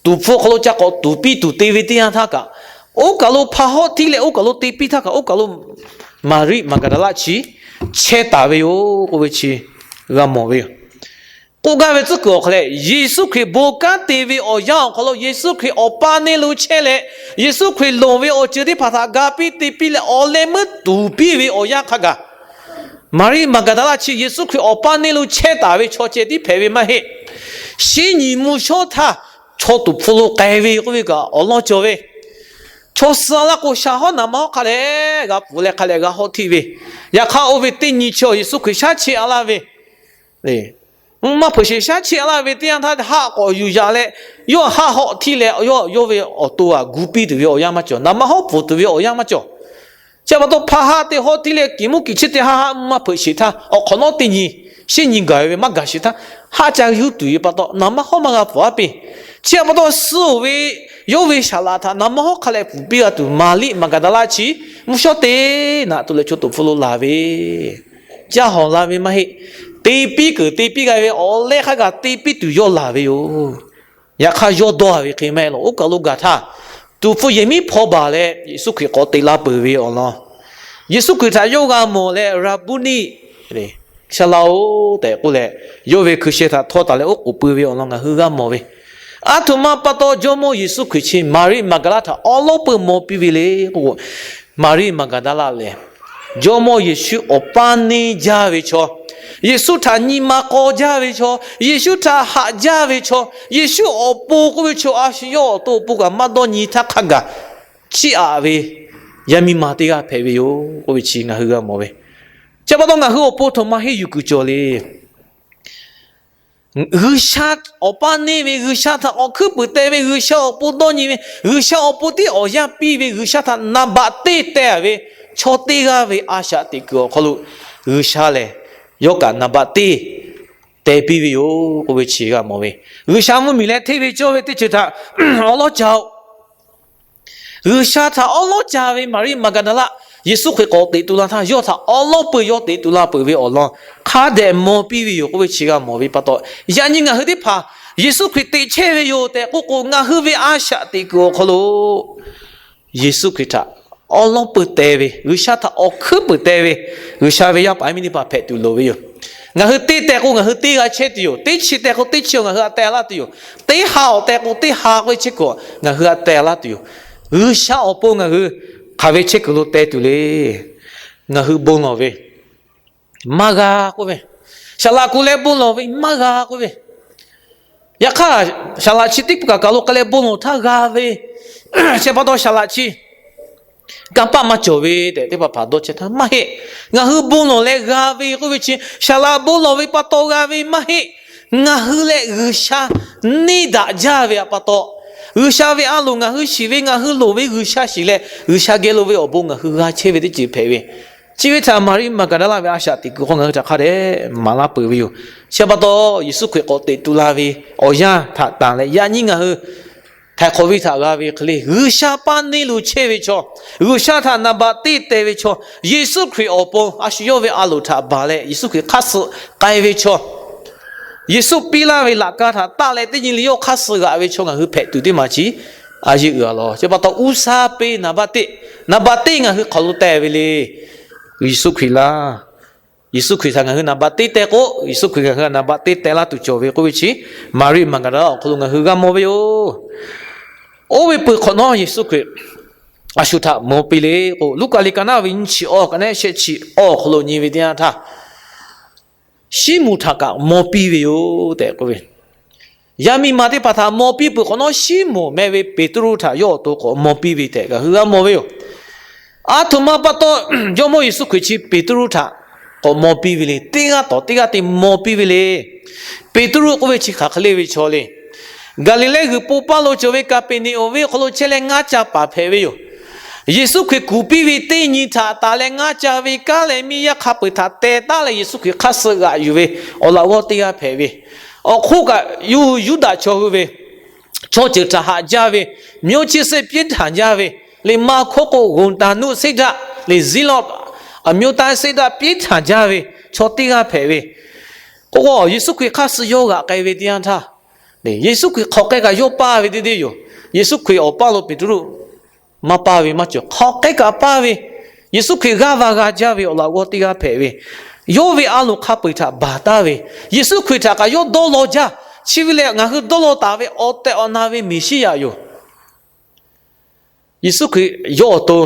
tuˍ hpfuh awˬ hk'aw lo ca k'awꞈ tuˍ piˇ tuˬ te ve teˇ yanˇ htaˇ kaꞈ, oˇ kaˬ lo hpa hawˆ htiˇ leh oˇ kaˬ lo te piˇ htaˇ kaꞈ, oˇ kaˬ lo Maˍriˆ Maˍgaˍdaˍlaˆ chi chehˇ taˍ ve yoˬ k'oˆ ve chi g'a mawˬ ve yoˬ. K'oˆ gaˇ ve tcuhˉ kuiˬ awˬ hk'aw leh, Yeˍsuˆ Hkriꞈ bon kanˉ te ve awˬ yanˇ awˬ hk'aw lo Yeˍsuˆ Hkriꞈ awˬ pa neˇ lo chehˇ leh, Yeˍsuˆ Hkriꞈ loˍ ve awˬ ceuˬ teˇ hpaˍ htaꞈ ga piˇ te piˇ leh awˬ leh meuˇ tuˍ piˇ ve awˬ yanˇ hk'a gaˬ, Maˍriˆ Maˍgaˍdaˍlaˆ chi Yeˍsuˆ Hkriꞈ awˬ pa neˇ lo chehˇ taˍ ve chaw ceh tiˉ hpehꞈ ve maˇ heˆ. Shinˉ nyi mvuhˇ shawˉ htaˇ chaw tuˍ hpfuh lo k'ai ve k'oˆ ve kaꞈ awˬ lawn cawˬ ve. Chaw suh laˇ k'o, shaˍ hawˉ naˍ ma hawˉ hk'a leh g'a pfuhˍ leh hk'a leh g'a hawˆ htiˇ ve. Yaꞈ hk'aˇ, oˇ ve teˇ nyi chi Yeˍsuˆ Hkriꞈ shaˉ cheˆ a laˇ ve, mvuhˇ maˇ hpeuꞈ sheˍ shaˉ cheˆ a laˇ ve teˇ yanˇ htaˇ, haˆ k'awꞈ yuˬ yaꞈ leh, yawˇ haˆ hawˆ htiˇ leh yawˇ yawˇ ve awˬ to g'aꞈ gu piˇ tuˬ ve awˬ yanˇ maˇ cawˬ. Naˍ ma hawˉ pfuhˍ tuˬ ve awˬ yanˇ maˇ cawˬ. Chi pa taw, hpa haˆ te hawˆ htiˇ leh kiˬ muˉ kiˬ chiˇ te haˆ haˆ mvuhˇ maˇ hpeuꞈ sheˍ htaˇ, awˬ hk'awꞈ nawˉ teˇ nyi shinˉ nyi gaˬ ve maˇ gaˬ sheˍ htaˇ, haˆ ca yuˇ tuˬ ve pa taw, naˍ ma hawˉ maˇ g'a pfuhˍ a piˇ. Chi pa taw, suh-oˬ ve yawˇ ve saˍ laꞈ htaꞈ naˍ ma hawˉ hk'a leh pfuhˍ piˇ g'a tuˬ Maˍriˆ Maˍgaˍdaˍlaˆ chi mvuhˇ shawˉ teˇ naꞈ tuˬ leh chaw tuˍ hpfuh lo laˬ ve, caˇ hawˍ la ve maˇ heˆ. Te piˇ keunˍ te piˇ g'a ve awˬ leh hk'a gaˬ te piˇ tuˬ yawˇ laˬ ve yoˬ. Yaꞈ hk'aˇ, yawˇ dawˇ ve hk'e maˇ heˆ law. Oˇ kaˬ lo gaˬ htaˇ, tuˍ hpfuh yehˬ miˉ hpaw baˬ leh Yeˍsuˆ Hkriꞈ k'awꞈ te la peuˬ ve awˬ lawn, Yeˍsuˆ Hkriꞈ htaꞈ yawˇ g'a mawˬ leh, Raˍbuˆniˆ, Saˍ laꞈ-oˬ tehꞈ k'oˆ leh, yawˇ ve hkui sheh htaꞈ htawˇ taˍ leh oˉ k'oˍ pui ve awˬ lawn ngaˬ hui g'a mawˬ ve. Aˬ htoꞈ ma pa taw Jawˇmawˇ Yeˍsuˆ Hkriꞈ chi Maˍriˆ Maˍgaˍdaˍlaˆ htaꞈ awˉ lawˉ peuˬ mawˬ piˇ ve le k'o, Maˍriˆ Maˍgaˍdaˍlaˆ lehˬ, Jawˇmawˇ Yeˍsuˆ awˬ paˇ neˇ jaˇ ve chaw, Yeˍsuˆ htaꞈ nyi ma k'aw jaˇ ve chaw, Yeˍsuˆ htaꞈ haꞈ jaˇ ve chaw, Yeˍsuˆ awˬ pon k'oˆ ve chaw, a shu yawˇ awˬ to awˬ pon kaꞈ maˇ dawˇ nyi htaˇ hk'a gaˬ chiˇ aꞈ ve yaˇ miˇ ma teˇ g'aˇ hpehꞈ ve yoˬ k'oˆ ve chi ngaˬ hui g'a mawˬ ve. Chi pa taw ngaˬ hui awˬ pon htoꞈ ma henˇ yuˬ kuiˬ cawˬ le. G'uiˬsha awˬ paˇ neˇ ve, G'uiˬsha htaꞈ awˬ hkuiˉ puiˍ teh ve, G'uiˬsha awˬ pon dawˇ nyi ve, G'uiˬsha awˬ pon tiˉ awˬ yanˇ piˇ ve, G'uiˬsha htaꞈ naˍ baꞈ teˇ teh ve chaw teˇ g'aˇ ve a shaꞈ teꞈ kuiˬ awˬ hk'aw lo G'uiˬsha lehˬ yawˇ kaꞈ naˍ baꞈ teˇ teh piˇ ve yoˬ k'oˆ ve chi g'a mawˬ ve. G'uiˬsha mvuhˇmiˬ leh hteˇ ve cawˇ ve teˇ ceuˬ htaꞈ awˉ lawˉ ca-oˬ. G'uiˬsha htaꞈ awˉ lawˉ ca ve Maˍriˆ Maˍgaˍdaˍlaˆ Yeˍsuˆ Hkriꞈ k'awꞈ teꞈ tu la htaˇ, yawˇ htaꞈ awˉ lawˉ peuˬ yawˇ teꞈ tu la peuˬ ve awˬ lawn hk'a dehꞈ maw piˇ ve yoˬ k'oˆ ve chi g'a mawˬ ve pa taw, yaꞈ nyi ngaˬ hui teˇ hpaˍ Yeˍsuˆ Hkriꞈ teꞈ chehˇ ve yoˬ tehꞈ k'oˆ k'o, ngaˬ hui ve a shaꞈ teꞈ kuiˬ awˬ hk'aw lo Yeˍsuˆ Hkriꞈ htaꞈ awˉ lawˉ peuˬ teh ve, G'uiˬsha htaꞈ awˬ hkuiˉ puiˍ teh ve, G'uiˬsha ve yaˇ paˍ yaˇ miˇ teˇ hpaˍ hpehꞈ tuˬ loˍ ve yoˬ. Ngaˬ hui teˇ teh k'o ngaˬ hui teˇ g'a chehˇ tuˬ yoˬ. Teˇ chi teh k'o teˇ chi ngaˬ hui a teh laˇ tuˬ yoˬ. Teˇ ha awˬ teh k'o teˇ ha k'oˆ ve chi kaꞈ ngaˬ hui a teh laˇ tuˬ yoˬ. G'uiˬsha awˬ pon ngaˬ hui hk'aˬ ve chehˇ kuiˬ lo teh tuˬ le. Ngaˬ hui bon lawˬ ve maˇ g'a k'oˆ ve, saˍ laꞈ kuˬ leh bon lawˬ ve maˇ g'a k'oˆ ve, yaꞈ hk'aˇ saˍ laꞈ chi teˇ pawˆ kaꞈ kaˬ lo k'ai leh bon lawˬ htaˇ g'a ve, chi pa taw saˍ laꞈ chi kanˇ paˆ maˇ cawˬ ve tehꞈ teˇ hpaˍ hpaˍ dawˇ chehˇ htaˇ, maˇ heˆ. Ngaˬ hui bon lawˬ leh g'a ve k'oˆ ve chi, saˍ laꞈ bon lawˬ ve pa taw g'a ve maˇ heˆ. Ngaˬ hui leh G'uiˬsha neˇ daꞈ jaˇ ve pa taw, G'uiˬsha ve a loˍ ngaˬ hui shiˍ ve, ngaˬ hui loˍ ve G'uiˬsha shiˍ leh G'uiˬsha geh lo ve awˬ bon ngaˬ hui g'a chehˇ ve teˇ ceuˬ hpehꞈ ve. Chi ve htaꞈ Maˍriˆ Maˍgaˍdaˍlaˆ ve a shaꞈ teꞈ kuiˬ hk'aw ngaˬ hui htaꞈ hk'a dehꞈ maˍ laˇ peuˬ ve yoˬ. Chi pa taw Yeˍsuˆ Hkriꞈ k'awꞈ teꞈ tu la ve awˬ yanˇ htaꞈ tanˬ leh yaꞈ nyi ngaˬ hui htaiˍ hk'awꞈ ve htaꞈ g'a ve hk'e le, G'uiˬsha paˇ neˇ lo chehˇ ve chaw, G'uiˬsha htaꞈ naˍ baꞈ teˇ teh ve chaw, Yeˍsuˆ Hkriꞈ awˬ pon a shu yawˇ ve a loˍ htaꞈ baˬ leh Yeˍsuˆ Hkriꞈ hk'aˇ suh k'ai ve chaw, Yeˍsuˆ piˇ laˇ ve laꞈ ka htaꞈ taˆ leh teˇ nyi le yawˇ hk'aˇ suh g'aꞈ ve chaw ngaˬ hui hpehꞈ tuˬ teˇ maˬ chi a yeˇ uiˍ a lawˬ. Chi pa taw uˇ saˇ peˇ naˍ baꞈ teˇ, naˍ baꞈ teˇ ngaˬ hui hk'aˬ lo teh ve le. Yeˍsuˆ Hkriꞈ laˇ. Yeˍsuˆ Hkriꞈ htaꞈ ngaˬ hui naˍ baꞈ teˇ teh k'o, Yeˍsuˆ Hkriꞈ ngaˬ hui naˍ baꞈ teˇ teh laˇ tuˬ cawˬ ve k'oˆ ve chi Maˍriˆ Maˍgaˍdaˍlaˆ awˬ hk'aw lo ngaˬ hui g'a mawˬ ve yoˬ. Oˇ ve peuˬ hk'awꞈ nawˉ Yeˍsuˆ Hkriꞈ a shu htaꞈ maw piˇ le k'o, Luˉkaꞈ liꞈ ka naˉ ve nyiˇ chi awˇ ka naˉ shehˆ chi awˇ awˬ hk'aw lo nyi ve teˇ yanˇ htaˇ, Siˉmonˍ htaꞈ kaꞈ maw piˇ ve yoˬ tehꞈ k'oˆ ve. Yaˇ miˇ ma teˇ hpaˍ htaꞈ maw piˇ peuˬ hk'awꞈ nawˉ, Siˉmonˍ meh ve Peˍtruˆ htaꞈ yawˇ awˬ to k'awꞈ maw piˇ ve tehꞈ ngaˬ hui g'a mawˬ ve yoˬ. Aˬ htoꞈ ma pa taw Jawˇmawˇ Yeˍsuˆ Hkriꞈ chi Peˍtruˆ htaꞈ k'awꞈ maw piˇ ve le. Teˇ g'aˇ tawˍ teˇ g'aˇ te maw piˇ ve le. Peˍtruˆ k'oˆ ve chi hk'aˬ hk'e le ve chaw le. Gaˍliˍlehˇ g'uiˬ po paˇ lo cawˬ ve Kaˍpeˍneˍonˍ venˇ awˬ hk'aw lo chehˇ leh ngaˇ ca paˍ hpehꞈ ve yoˬ. Yeˍsuˆ Hkriꞈ kuˬ piˇ ve teˇ nyi htaꞈ taˍ leh ngaˇ ca ve kanˉ leh miˇ yaˇ hk'a peu-eˬ htaꞈ teh taˉ leh Yeˍsuˆ Hkriꞈ hk'aˇ suh g'aꞈ yuˬ ve awˬ laꞈ g'awˇ teˇ g'aˇ hpehꞈ ve, awˬ hk'oˆ kaꞈ Yuˇdaꞈ chaw hui ve chaw ceuˬ htaꞈ haꞈ jaˇ ve, မျိုးချစ်စိတ်ပြင်းထန် jaˇ ve, liꞈ ma hkawˇ k'o ဂုဏ်တန်မှုစိတ်ဓာတ်, လႄႈ zealot, အမျိုးသားစိတ်ဓာတ်ပြင်းထန် jaˇ ve chaw teˇ g'aˇ hpehꞈ ve k'o, Yeˍsuˆ Hkriꞈ hk'aˇ suh yawˇ g'aꞈ k'ai ve teˇ yanˇ htaˇ, Yeˍsuˆ Hkriꞈ hk'aw k'ai kaꞈ yawˇ paˇ ve teˇ deˇ yoˬ. Yeˍsuˆ Hkriꞈ awˬ paˇ lo Peˍtruˆ maˇ paˇ ve maˇ cawˬ. Hk'aw k'ai kaꞈ paˇ ve, Yeˍsuˆ Hkriꞈ g'aˇ va g'a jaˇ ve awˬ laꞈ g'awˇ teˇ g'aˇ hpehꞈ ve, yawˇ ve a loˍ hk'a peu-eˬ htaꞈ baˬ taˍ ve, Yeˍsuˆ Hkriꞈ htaꞈ kaꞈ yawˇ dawˇ law jaˇ. Chi ve lehˬ ngaˬ hui dawˇ law taˍ ve awˬ tehˬ awˬ na ve Meˍsiˉyaꞈ yoˬ. Yeˍsuˆ Hkriꞈ yawˇ awˬ to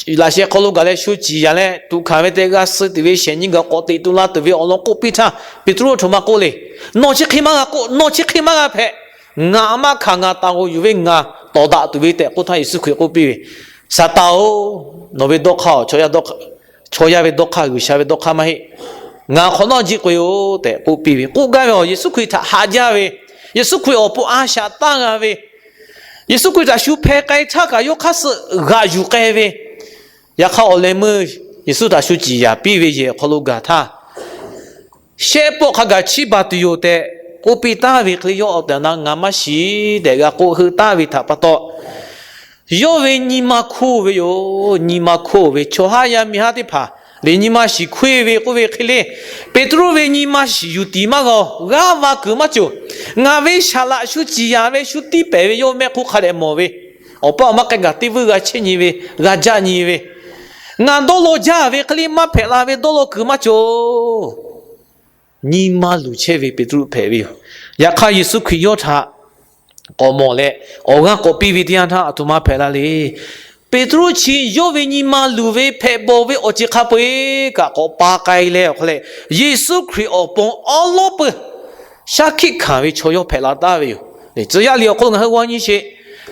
laꞈ sheh hk'aw lo gaˬ leh shu ciˍ yanˍ leh tuꞈ hkanˍ ve tehꞈ g'a suh tuˬ ve shehˍ nyi gaˬ k'awꞈ teꞈ tu la tuˬ ve awˬ lawn k'oˆ piˇ htaˇ, Peˍtruˆ aˬ htoꞈ ma k'oˆ le. Nawˬ chi hk'e maˇ g'a k'oˆ, nawˬ chi hk'e maˇ g'a hpehꞈ. Ngaˬ maˇ hkanˍ, ngaˬ taˍ g'oꞈ yuˬ ve ngaˬ tawˍ daꞈ tuˬ ve tehꞈ k'oˆ htaˇ, Yeˍsuˆ Hkriꞈ k'oˆ piˇ ve, Saˍtanˍ-oˬ, nawˬ ve dawˇ hk'aˇ chaw yaˇ ve dawˇ hk'aˇ maˇ heˆ. Ngaˬ hk'awꞈ nawˉ jiˆ k'oꞈ-e-oˬ tehꞈ k'oˆ piˇ ve. K'oˆ gaˇ ve awˬ Yeˍsuˆ Hkriꞈ htaꞈ haꞈ jaˇ ve, Yeˍsuˆ Hkriꞈ awˬ pon a shaꞈ tanˇ g'a ve, Yeˍsuˆ Hkriꞈ htaꞈ shu hpeh k'ai htaˇ kaꞈ yawˇ hk'aˇ suh g'aꞈ yuˬ k'ai ve, yaꞈ hk'aˇ awˬ leh meuˇ Yeˍsuˆ htaꞈ shu ciˍ yanˍ piˇ ve yehˬ awˬ hk'aw lo gaˬ htaˇ, shehˆ pawˆ hk'a gaˬ chiˇ baˬ tuˬ yoˬ tehꞈ k'oˆ piˇ taˍ ve hk'e le, yawˇ awˬ tehˬ awˬ na ngaˬ maˇ shiˍ tehꞈ g'a k'oˆ heuˆ taˍ ve htaꞈ pa taw, yawˇ ve nyi ma hkoˇ ve yoˬ. Nyi ma hkoˇ ve chaw haˉ yaˇ miˇ haˉ teˇ hpaˍ lehˬ nyi ma shiˍ hkoˇ ve k'oˆ ve hk'e le, Peˍtruˆ ve nyi ma shiˍ yuˬ tiˍ maˇ g'a-oˬ. G'aˇ va kuiˬ maˇ cawˬ. Ngaˬ ve saˍ laꞈ shu ciˍ yanˍ ve shu tiˇ pehˍ ve yawˇ mehˆ hk'oˆ hk'a dehꞈ mawˬ ve, awˬ paˇ awˬ maˇ k'ai gaˬ teˇ vuiˇ g'a chehˇ nyi ve, g'a jaˆ nyi ve, ngaˬ dawˇ law jaˇ ve hk'e le maˇ hpehꞈ la ve dawˇ law kuiˬ maˇ cawˬ. Nyi ma luˬ chehˇ ve Peˍtruˆ hpehꞈ ve yoˬ. Yaꞈ hk'aˇ Yeˍsuˆ Hkriꞈ yawˇ htaꞈ k'awꞈ mawˬ leh awˬ g'aˇ k'awꞈ piˇ ve teˇ yanˇ htaˇ aˬ htoꞈ ma hpehꞈ la le. Peˍtruˆ chi yawˇ ve nyi ma luˬ ve hpehꞈ bawˬ ve awˬ ceuˬ hk'a peu-eˬ kaꞈ k'awꞈ pa k'ai leh awˬ hk'aw leh, Yeˍsuˆ Hkriꞈ awˬ pon awˉ lawˉ peuˬ shaˉ hkiˆ hkanˍ ve chaw yawˇ hpehꞈ la taˍ ve yoˬ. Tcuh yaˇ liꞈ awˬ hk'aw lo ngaˬ hui g'aw nyi sheˍ.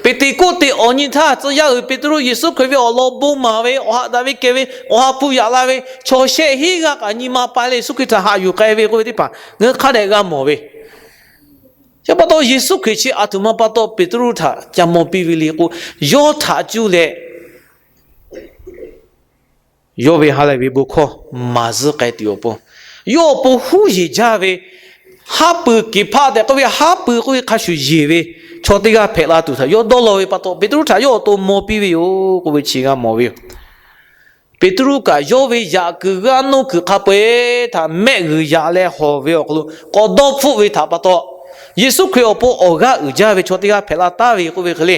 Peˍteˍkoˆteˍ awˬ nyi htaˇ tcuh yaˇ uiˍ Peˍtruˆ Yeˍsuˆ Hkriꞈ ve awˬ lawn bon maˍ ve, awˬ ha daꞈ ve kehˬ ve, awˬ ha hpu yaꞈ la ve, chaw shehˆ hinˉ g'aˇ kaꞈ nyi ma pa leh Yeˍsuˆ Hkriꞈ htaꞈ haꞈ yuˬ k'ai ve k'oˆ ve teˇ hpaˍ ngaˬ hui hk'a dehꞈ g'a mawˬ ve. Chi pa taw Yeˍsuˆ Hkriꞈ chi aˬ htoꞈ ma pa taw Peˍtruˆ htaꞈ ca maw piˇ ve le k'o, yawˇ htaꞈ cuˇ leh yawˇ ve ha lehˬ ve bon hkawˇ maˍ zuhˆ k'ai tuˬ awˬ pon, yawˇ awˬ pon huˉ yeˬ jaˇ ve, haˉ pui Keˍhpaˆ tehꞈ k'oˆ ve haˉ pui k'oˆ ve hk'a shuˍ yeˬ ve chaw teˇ g'aˇ hpehꞈ la tuˬ htaꞈ yawˇ dawˇ law ve pa taw, Peˍtruˆ htaꞈ yawˇ awˬ to maw piˇ ve yoˬ k'oˆ ve chi g'a mawˬ ve yoˬ. Peˍtruˆ kaꞈ yawˇ ve yaꞈ kuiˬ g'aˇ nuˇ kuiˬ hk'a peu-eˬ htaꞈ mehˆ g'uiˬ yaꞈ leh hawˬ ve awˬ hk'aw lo k'awꞈ dawˇ hpfuhˆ ve htaꞈ pa taw, Yeˍsuˆ Hkriꞈ awˬ pon awˬ g'aˇ uiˍ jaˇ ve chaw teˇ g'aˇ hpehꞈ la taˍ ve k'oˆ ve hk'e le.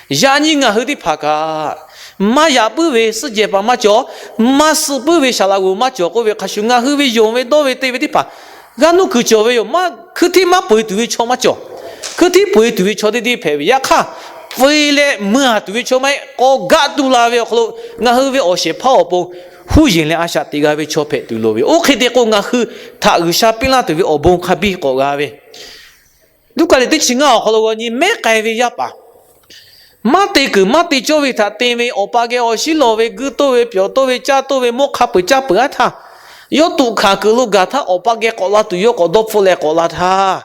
Yaꞈ nyi ngaˬ hui teˇ hpaˍ kaꞈ, maˇ yaꞈ puiˉ ve suhˆ jehˬ paˍ maˇ cawˬ, maˇ suh puiˉ ve saˍ laꞈ g'oˍ maˇ cawˬ k'oˆ ve hk'a shuˍ, ngaˬ hui ve yonˍ ve dawˇ ve te ve teˇ hpaˍ g'aˇ nuˇ kuiˬ cawˬ ve yoˬ. Maˇ hkui htiˇ maˇ peu eˬ tuˬ ve chaw maˇ cawˬ. Hkui htiˇ peu eˬ tuˬ ve chaw teˇ deˇ hpehꞈ ve, yaꞈ hk'aˇ peu eˬ leh mui a tuˬ ve chaw maˇ heˆ, k'awꞈ gaˆ tuˬ la ve awˬ hk'aw lo ngaˬ hui ve awˬ shehˍ hpaˇ awˬ pon huˉ yeˬ leh a shaꞈ teꞈ g'a ve chaw hpehꞈ tuˬ loˍ ve. Oˇ hk'e te k'o, ngaˬ hui htaꞈ G'uiˬsha piˇ laˇ tuˬ ve awˬ bon hk'a biˇ k'awꞈ g'a ve. Luˉkaꞈ liꞈ teˇ chi ngaˇ awˬ hk'aw lo g'aw nyi mehˉ k'ai ve yaˇ paˍ, maˇ te kuiˬ maˇ te cawˇ ve htaꞈ te ve awˬ pa geh awˬ shinˉ lawˬ ve, guiˇ toˇ ve, pyawˬ toˇ ve, caˇ toˇ ve, mawˇ hk'a peu-eˬ caˇ peuˬ aˉ htaˇ, yawˇ tuꞈ hkanˍ kuiˬ lo gaˬ htaˇ awˬ pa geh k'awꞈ la tuˬ yawˇ k'awꞈ dawˇ hpfuhˆ leh k'awꞈ la htaˇ,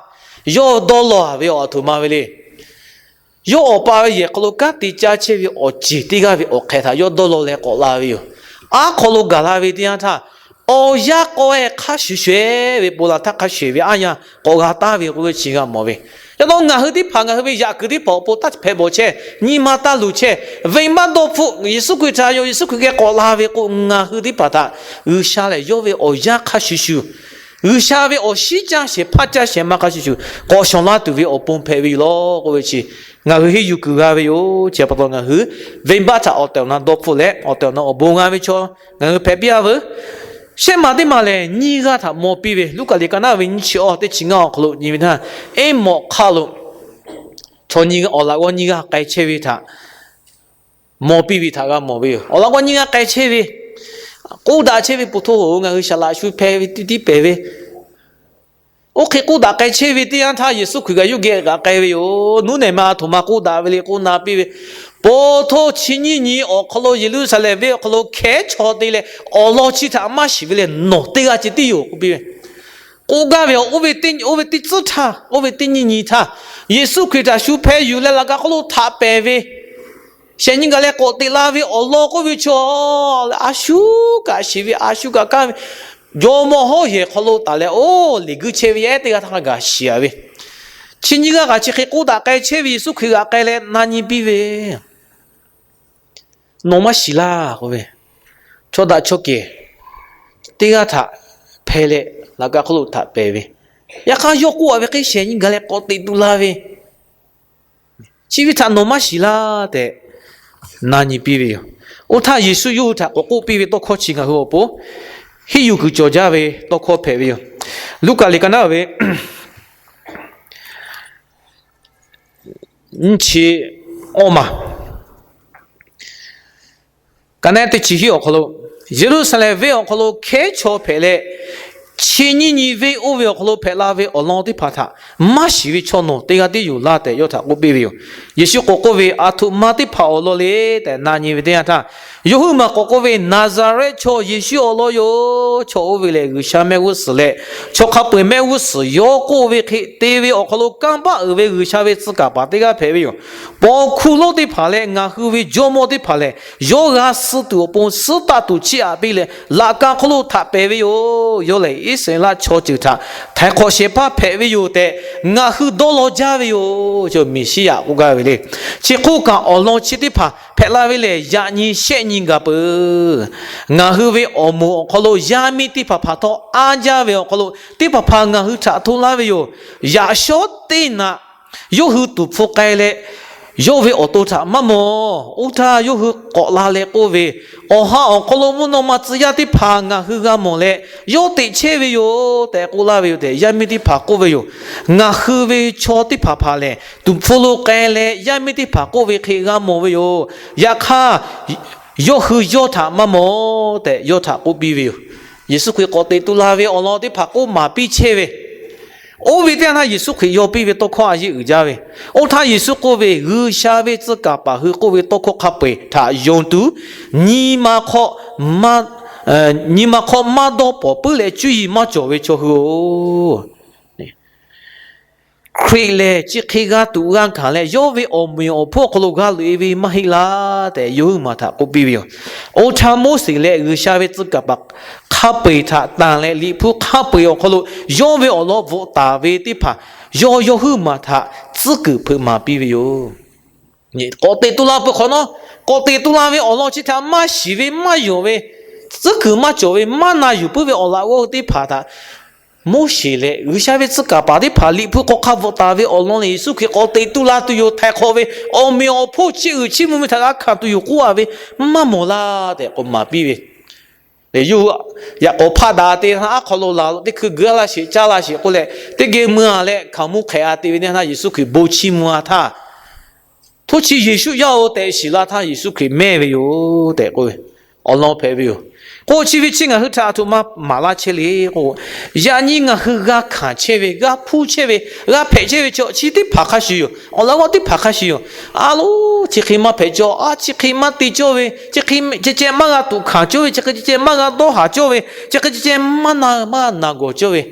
yawˇ dawˇ law a ve awˬ aˬ htoꞈ ma ve le. Yawˇ awˬ pa ve yehˬ hk'aw lo kanˉ te caˇ chehˇ ve awˬ ceˬ teˇ g'aˇ ve awˬ hk'ehꞈ htaꞈ yawˇ dawˇ law leh k'awꞈ la ve yoˬ. Aˉ hk'aw lo gaˬ la ve teˇ yanˇ htaˇ, awˬ yanˇ k'aw e hk'a shuˍ shuˍ e ve ponˬ laˬ htaˇ hk'a shuˍ ve aˉ yanˇ k'awꞈ g'a taˍ ve k'oˆ ve chi g'a mawˬ ve. Yaꞈ taw ngaˬ hui teˇ hpaˍ ngaˬ hui ve yaꞈ kuiˬ teˇ hpaˍ awˬ pon taˇ hpehꞈ bawˬ chehˇ, nyi ma taˇ luˬ chehˇ, venˇbaˆ dawˇ hpfuhˆ Yeˍsuˆ Hkriꞈ htaꞈ yawˇ Yeˍsuˆ Hkriꞈ geh k'awꞈ la ve k'o, ngaˬ hui teˇ hpaˍ htaꞈ G'uiˬsha lehˬ yawˇ ve awˬ yanˇ hk'a shuˍ shuˍ, G'uiˬsha ve awˬ shinˉ caˇ shehˍ hpaˇ caˇ shehˍ ma hk'a shuˍ shuˍ k'awꞈ shawˍ laˇ tuˬ ve awˬ pon hpehꞈ ve yoˬ law k'oˆ ve chi ngaˬ hui henˇ yuˬ kuiˬ g'a ve yoˬ. Chi pa taw ngaˬ hui venˇbaˆ htaꞈ awˬ tehˬ awˬ na dawˇ hpfuhˆ leh awˬ tehˬ awˬ na awˬ bon g'a ve chaw ngaˬ hui hpehꞈ piˇ a veuˬ. Shehˆ maˬ teˇ maˬ lehˬ, nyiˇ g'aˇ htaꞈ maw piˇ ve. Luˉkaꞈ liꞈ ka naˉ ve nyiˇ chi awˇ teˇ chi ngaˇ awˬ hk'aw lo nyi ve htaˇ, Eˉmawꞈ hk'aˆ lo chaw nyi awˬ laꞈ g'awˇ nyiˇ g'aˇ k'ai chehˇ ve htaꞈ maw piˇ ve htaꞈ g'a mawˬ ve yoˬ. Awˬ laꞈ g'awˇ nyiˇ g'aˇ k'ai chehˇ ve, k'oˆ daꞈ chehˇ ve, Peuˬ htoˇ-oˬ, ngaˬ hui saˍ laꞈ shu hpeh ve tiˉ tiˉ pehˍ ve, oˇ hk'e k'oˆ daꞈ k'ai chehˇ ve teˇ yanˇ htaˇ, Yeˍsuˆ Hkriꞈ kaꞈ yawˇ geh g'aꞈ k'ai ve yoˬ. Nuˉ nehˬ ma a htoꞈ ma k'oˆ daꞈ ve le k'oˆ na piˇ ve, Peuˬ htoˇ chi nyiˇ nyi awˬ hk'aw lo Yeˍruˆsaˍlehnˍ venˇ awˬ hk'aw lo hkehˉ chaw te leh awˬ lawn chi htaꞈ maˇ shiˍ ve lehˬ, nawˬ teˇ g'aˇ ceh tiˉ yoˬ k'oˆ piˇ ve. K'oˆ gaˇ ve, oˇ ve teˇ tcuhˉ htaˇ, oˇ ve teˇ nyiˇ nyi htaˇ, Yeˍsuˆ Hkriꞈ htaꞈ shu hpeh yuˬ leh laꞈ ka hk'oˆ lo htaꞈ pehˍ ve, shehˍ nyi gaˬ leh k'awꞈ teꞈ la ve awˬ lawn k'oˆ ve chaw, a shu kaꞈ shiˍ ve, a shu kaꞈ kaˇ ve, jawˇmawˇ hawˉ yehˬ hk'aw lo taˍ leh oˇ liꞈ guiˇ chehˇ ve yaˇ ehˉ teˇ g'aˇ htaˇ g'a shiˍ a ve, chi nyiˇ g'aˇ kaꞈ chi hk'e k'oˆ daꞈ k'ai chehˇ ve Yeˍsuˆ Hkriꞈ g'aꞈ k'ai leh na nyi piˇ ve, Nawˬ maˇ shiˍ laˇ k'oˆ ve, chaw daꞈ chaw kehˬ teˇ g'aˇ htaꞈ hpeh leh laꞈ ka hk'oˆ lo htaꞈ pehˍ ve, yaꞈ hk'aˇ yawˇ k'oˆ a ve hk'e shehˍ nyi gaˬ leh k'awꞈ teꞈ tuˬ la ve, chi ve htaꞈ nawˬ maˇ shiˍ laˇ tehꞈ na nyi piˇ ve yoˬ. Oˇ htaˇ Yeˍsuˆ yawˇ hui htaꞈ k'awꞈ k'oˆ piˇ ve tawˇ hkawˇ chi ngaˬ hui awˬ pon henˇ yuˬ kuiˬ cawˬ jaˇ ve tawˇ hkawˇ hpehꞈ ve yoˬ. Luˉkaꞈ liꞈ ka naˉ ve nyiˇ chi awˇ maˬ, ka naˉ teˇ chi hiˉ awˬ hk'aw lo, Yeˍruˆsaˍlehnˍ venˇ awˬ hk'aw lo hkehˉ chaw hpehꞈ leh, chi nyiˇ nyi venˇ oˇ ve awˬ hk'aw lo hpehꞈ la ve awˬ lawn teˇ hpaˍ htaꞈ maˇ shiˍ ve chaw nawˬ teˇ g'aˇ tiˉ yoˬ laˇ tehꞈ yawˇ htaꞈ k'oˆ piˇ ve yoˬ. Yeˍsuˆ k'awꞈ k'oˆ ve, Aˬ htoꞈ ma teˇ hpaˍ awˬ lawn le tehꞈ na nyi ve teˇ yanˇ htaˇ, yawˇ hui maˬ k'awꞈ k'oˆ ve, Naˍzaˍrehˆ chaw Yeˍsuˆ awˬ lawn yoˬ. Chaw oˇ ve lehˬ G'uiˬsha mehˆ g'uˇ suhˍ leh chaw hk'a peu-eˬ mehˆ g'uˇ suhˍ yawˇ k'oˆ ve hk'e te ve awˬ hk'aw lo kanˇ paˆ uiˍ ve G'uiˬsha ve tcuh kaˍ paˍ teˇ g'aˇ hpehꞈ ve yoˬ. Paw hkuˇ lonˉ teˇ hpaˍ leh ngaˬ hui ve jawˇmawˇ teˇ hpaˍ lehˬ, yawˇ g'a suh tuˬ awˬ pon suhˉ taˆ tuˬ chiˇ aꞈ piˇ leh laꞈ ka hk'oˆ lo htaꞈ pehˍ ve yoˬ. Yawˇ lehˬ Iˉsaˍreˍlaˆ chaw ceuˬ htaꞈ htaiˍ hk'awꞈ shehˍ hpaˇ hpehꞈ ve yoˬ tehꞈ ngaˬ hui dawˇ law jaˇ ve yoˬ. Chaw Meˍsiˉyaꞈ k'oˆ gaˇ ve le. Chi hk'oˆ kaꞈ awˬ lawn chi teˇ hpaˍ hpehꞈ la ve lehˬ, yaꞈ nyi shehˆ nyi gaˬ peuˬ. Ngaˬ hui ve awˬ moˍ awˬ hk'aw lo yaˇ miˇ teˇ hpaˍ hpaˍ htawˇ anˇ jaˇ ve awˬ hk'aw lo teˇ hpaˍ hpaˍ ngaˬ hui htaꞈ hto laˇ ve yoˬ. Yaꞈ shawˉ teˇ naꞈ yawˇ hui tuˍ hpfuh k'ai leh, yawˇ ve awˬ to htaꞈ maˇ mawˬ. Oˇ htaˇ yawˇ hui k'awꞈ la leh k'oˆ ve, Awˬ ha awˬ hk'aw lo mvuhˇ naw ma tcuh yaˇ teˇ hpaˍ ngaˬ hui g'a mawˬ leh, yawˇ teꞈ chehˇ ve yoˬ tehꞈ k'oˆ laˇ ve yoˬ tehꞈ, yaˇ miˇ teˇ hpaˍ k'oˆ ve yoˬ. Ngaˬ hui ve chaw teˇ hpaˍ hpaˍ lehˬ, tuˍ hpfuh lo k'ai leh yaˇ miˇ teˇ hpaˍ k'oˆ ve hk'e g'a mawˬ ve yoˬ. Yaꞈ hk'aˇ, yawˇ hui yawˇ htaꞈ maˇ mawˬ tehꞈ yawˇ htaꞈ k'oˆ piˇ ve yoˬ. Yeˍsuˆ Hkriꞈ k'awꞈ teꞈ tu la ve awˬ lawn teˇ hpaˍ k'oˆ maˍ piˇ chehˇ ve, oˇ ve teˇ yanˇ htaˇ Yeˍsuˆ Hkriꞈ yaw piˇ ve tawˇ hkawˇ a yeˇ uiˍ jaˇ ve. Oˇ htaˇ Yeˍsuˆ k'oˆ ve, G'uiˬsha ve tcuh kaˍ paˍ hui k'oˆ ve tawˇ hkawˇ hk'a peu-eˬ htaꞈ yonˍ tuˬ, nyi ma hk'aw maˇ dawˇ pawˍ puiˉ leh cuˇ yiˍ maˇ cawˬ ve chaw hui-oˬ, Hkriꞈ lehˬ chi hk'e g'a tuꞈ g'a hkanˍ leh, yawˇ ve awˬ meꞈ awˬ hponˇ awˬ hk'aw lo g'a loꞈ-e ve maˇ heˆ laˇ tehꞈ, yawˇ huiˉ maˬ htaꞈ k'oˆ piˇ ve yoˬ. Oˇ htaˇ Moˉseˍ leh G'uiˬsha ve tcuh kaˍ paˍ hk'a peu-eˬ htaꞈ tanˬ leh, liꞈ hpu hk'a peu-eˬ awˬ hk'aw lo yawˇ ve awˬ lawn bvuhꞈ taˍ ve teˇ hpaˍ, yawˇ yawˇ huiˉ maˬ htaꞈ tcuhˉ kuiˬ hpeuꞈ maˍ piˇ ve yoˬ. K'awꞈ teꞈ tu la peuˬ hk'awꞈ nawˉ, k'awꞈ teꞈ tu la ve awˬ lawn chi htaꞈ maˇ shiˍ ve, maˇ yonˍ ve, tcuhˉ kuiˬ maˇ cawˬ ve, maˇ na yuˬ puiˉ ve awˬ laꞈ g'awˇ hui teˇ hpaˍ htaꞈ Moˉseˍ leh G'uiˬsha ve tcuh kaˍ paˍ teˇ hpaˍ liꞈ hpu hk'aw hk'a bvuhꞈ taˍ ve awˬ lawn lehˬ, Yeˍsuˆ Hkriꞈ k'awꞈ teꞈ tu la tuˬ yoˬ. Htaiˍ hk'awꞈ ve awˬ meꞈ awˬ hponˇ chiˇ uiˍ chiˇ mvuh ve htaꞈ g'a hkanˍ tuˬ yoˬ k'oˆ-a ve, maˇ mawˬ laˇ tehꞈ k'awꞈ maˍ piˇ ve. Yawˇ hui yaꞈ k'awꞈ hpaˆ daꞈ te htaˇ, aˉ hk'aw lo laˬ lo teˇ hkui geu-a laˇ sheˍ, caˇ laˇ sheˍ k'oˆ leh, teˇ geh mui-a leh hkaoˍmonˇ hk'ehꞈ-a te ve teˇ yanˇ htaˇ, Yeˍsuˆ Hkriꞈ bon chiˇ mvuh-a htaˇ, Htoˇ chi Yeˍsuˆ yaˇ-oˬ tehꞈ shiˍ la htaˇ, Yeˍsuˆ Hkriꞈ mehˇ ve yoˬ tehꞈ k'oˆ ve awˬ lawn hpehꞈ ve yoˬ. K'o chi ve chi ngaˬ hui htaꞈ a htoꞈ ma maˍ laˇ chehˇ le k'o, yaꞈ nyi ngaˬ hui g'a hkanˍ chehˇ ve, g'a hpuˇ chehˇ ve, g'a hpehꞈ chehˇ ve chaw chi teˇ hpaˍ hk'a shuˍ yoˬ. Awˬ laꞈ g'awˇ teˇ hpaˍ hk'a shuˍ yoˬ. A loˉ, chi hk'e maˇ hpehꞈ cawˇ, a chi hk'e maˇ te cawˇ ve, chi hk'e ceh ceh maˇ g'a tuꞈ hkanˍ cawˇ ve, chi hk'e ceh ceh maˇ g'a dawˇ haˍ cawˇ ve, chi hk'e ceh ceh maˇ na maˇ na gawˬ cawˇ ve,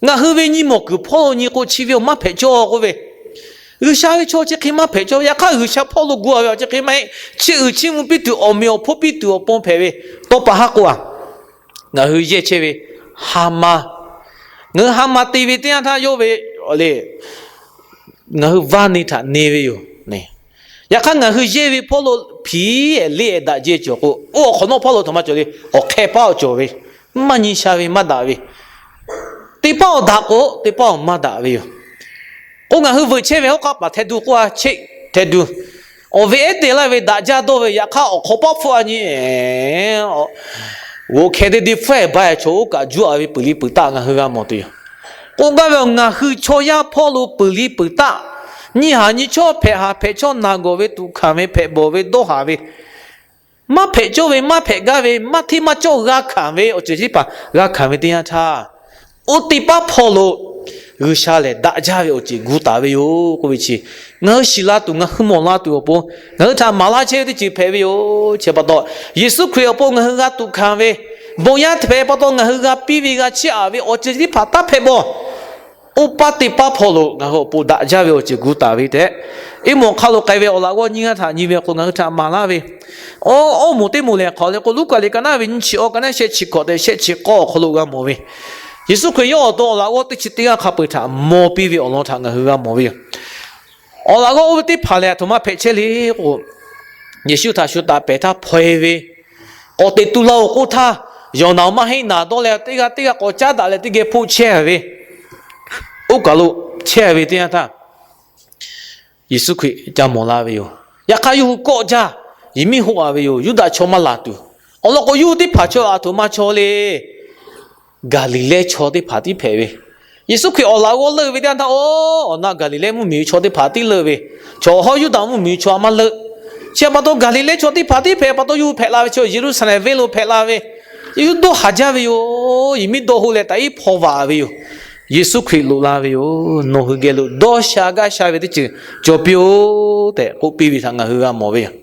ngaˬ hui ve nyi mawˬ kuiˬ hpawˇ lo nyi k'o, chi ve awˬ maˇ hpehꞈ cawˇ k'oˆ ve, G'uiˬsha ve chaw chi hk'e maˇ hpehꞈ cawˇ ve. Yaꞈ hk'aˇ, G'uiˬsha hpawˇ lo gu-a ve awˬ chi hk'e maˇ heˆ. Chiˇ uiˍ chiˇ mvuh piˇ tuˬ, awˬ meꞈ awˬ hponˇ piˇ tuˬ awˬ pon hpehꞈ ve. Tawˇ pa haˉ k'oˆ-a, ngaˬ hui yehˇ chehˇ ve ha ma, ngaˬ hui ha ma te ve teˇ yanˇ htaˇ yawˇ ve le, ngaˬ hui vaˇ ne htaꞈ ne ve yoˬ. Yaꞈ hk'aˇ, ngaˬ hui yehˇ ve hpawˇ lo hpiˍ-e leˇ-e daꞈ jehˇ cawˬ k'o, oˇ awˬ hk'awꞈ nawˉ hpawˇ lo htaꞈ maˇ cawˬ le. Awˬ hk'e paˉ awˬ cawˬ ve, maˇ nyi sha ve, maˇ daꞈ ve, teˇ paˉ awˬ daꞈ k'o, teˇ paˉ awˬ maˇ daꞈ ve yoˬ. K'o, ngaˬ hui veuꞈ chehˇ ve hawˉ k'aˆ paˍ hteh duˬ k'oˆ-a, cheˆ hteh duˬ, awˬ ve ehˉ te laˇ ve daꞈ jaˇ dawˇ ve, yaꞈ hk'aˇ awˬ hk'awꞈ paˉ hpfuhˆ-a nyi, g'oꞈ hkeh te te hpfuhˆ-e ba-e chaw oˇ kaꞈ juˇ-a ve peuˬ liˇ peuˬ taˆ ngaˬ hui g'a mawˬ tuˬ yoˬ. K'oˆ gaˇ ve, ngaˬ hui chaw yaˇ hpawˇ lo peuˬ liˇ peuˬ taˆ, nyi haˍ nyi chawˇ, hpehꞈ haˍ hpehꞈ chawˇ, na gawˬ ve, tuꞈ hkanˍ ve, hpehꞈ bawˬ ve, dawˇ haˍ ve, maˇ hpehꞈ cawˇ ve, maˇ hpehꞈ gaˇ ve, maˇ hteˇ maˇ cawˇ g'a hkanˍ ve awˬ ceuˬ teˇ hpaˍ g'a hkanˍ ve teˇ yanˇ htaˇ, oˇ teˇ paˉ hpawˇ lo G'uiˬsha lehˬ daꞈ jaˇ ve awˬ ceuˬ gu taˍ ve yoˬ k'oˆ ve chi, ngaˬ hui shiˍ la tuˬ, ngaˬ hui mawˬ la tuˬ awˬ pon, ngaˬ hui htaꞈ maˍ laˇ chehˇ ve teˇ ceuˬ hpehꞈ ve yoˬ. Chi pa taw, Yeˍsuˆ Hkriꞈ awˬ pon ngaˬ hui g'a tuꞈ hkanˍ ve, bon yaˇ hpehꞈ pa taw ngaˬ hui g'a piˇ ve g'a chiˇ aꞈ ve awˬ ceuˬ teˇ hpaˍ taˇ hpehꞈ bawˬ. Oˇ paˉ teˇ paˉ hpawˇ lo ngaˬ hui awˬ pon daꞈ jaˇ ve awˬ ceuˬ gu taˍ ve tehꞈ, Eˇmawˬ hk'aˆ lo k'ai ve awˬ laꞈ g'awˇ nyiˇ g'aˇ htaꞈ nyi ve awˬ hk'aw ngaˬ hui htaꞈ maˍ laˇ ve, oˇ, oˇ moˍ teˇ moˍ lehˬ hk'aˬ le k'o, Luˉkaꞈ liꞈ ka naˉ ve nyiˇ chi awˬ ka naˉ shehˆ chi hkawꞈ tehꞈ shehˆ chi k'awˇ awˬ hk'aw lo g'a mawˬ ve, Yeˍsuˆ Hkriꞈ yawˇ awˬ to awˬ laꞈ g'awˇ teˇ chi teˇ g'aˇ hk'a peu-eˬ htaꞈ maw piˇ ve awˬ lawn htaꞈ ngaˬ hui g'a mawˬ ve yoˬ. Awˬ laꞈ g'awˇ oˇ ve teˇ hpaˍ lehˬ, a htoꞈ ma hpehꞈ chehˇ le k'o, Yeˍsuˆ htaꞈ shu taꞈ pehˬ htaˇ hpaw-e ve, k'awꞈ teꞈ tu la-oˬ k'oˆ htaˇ, yawˬ naˍ awˬ maˇ heˆ naˍ dawˇ leh teˇ g'aˇ teˇ g'aˇ k'awꞈ caˉ daꞈ leh teˇ geh hpoˆ chehˇ ve, oˇ kaˬ lo chehˇ ve teˇ yanˇ htaˇ, Yeˍsuˆ Hkriꞈ ca mawˬ la ve yoˬ. Yaꞈ hk'aˇ, yawˇ hui kawˆ jaˇ, yehˬ miˉ hoˆ-a ve yoˬ. Yuˇdaꞈ chaw maˇ laˬ tuˬ, awˬ lawn k'o, yawˇ hui teˇ hpaˍ chaw a htoꞈ ma chaw le. Gaˍliˍlehˇ chaw teˇ hpaˍ tiˉ hpehꞈ ve. Yeˍsuˆ Hkriꞈ awˬ laꞈ g'awˇ leuˆ ve teˇ yanˇ htaˇ, oˇ, awˬ na Gaˍliˍlehˇ mvuhˇmiˬ ve chaw teˇ hpaˍ tiˉ leuˆ ve, chaw hawˉ Yuˇdaꞈ mvuhˇmiˬ ve chaw a maˇ leuˆ. Chi pa taw, Gaˍliˍlehˇ chaw teˇ hpaˍ tiˉ hpehꞈ pa taw, yawˇ hui hpehꞈ la ve chaw Yeˍruˆsaˍlehnˍ venˇ lo hpehꞈ la ve, yawˇ hui dawˇ haˍ jaˇ ve yoˬ. Yehˬ miˉ dawˇ hoˆ leh taꞈ iˉ hpaw vaꞈ ve yoˬ. Yeˍsuˆ Hkriꞈ loꞈ la ve yoˬ. Nawˬ hui geh lo dawˇ sha gaˇ sha ve teˇ ceuˬ cawˬ piˇ-oˆ tehꞈ k'oˆ piˇ ve htaꞈ ngaˬ hui g'a mawˬ ve yoˬ.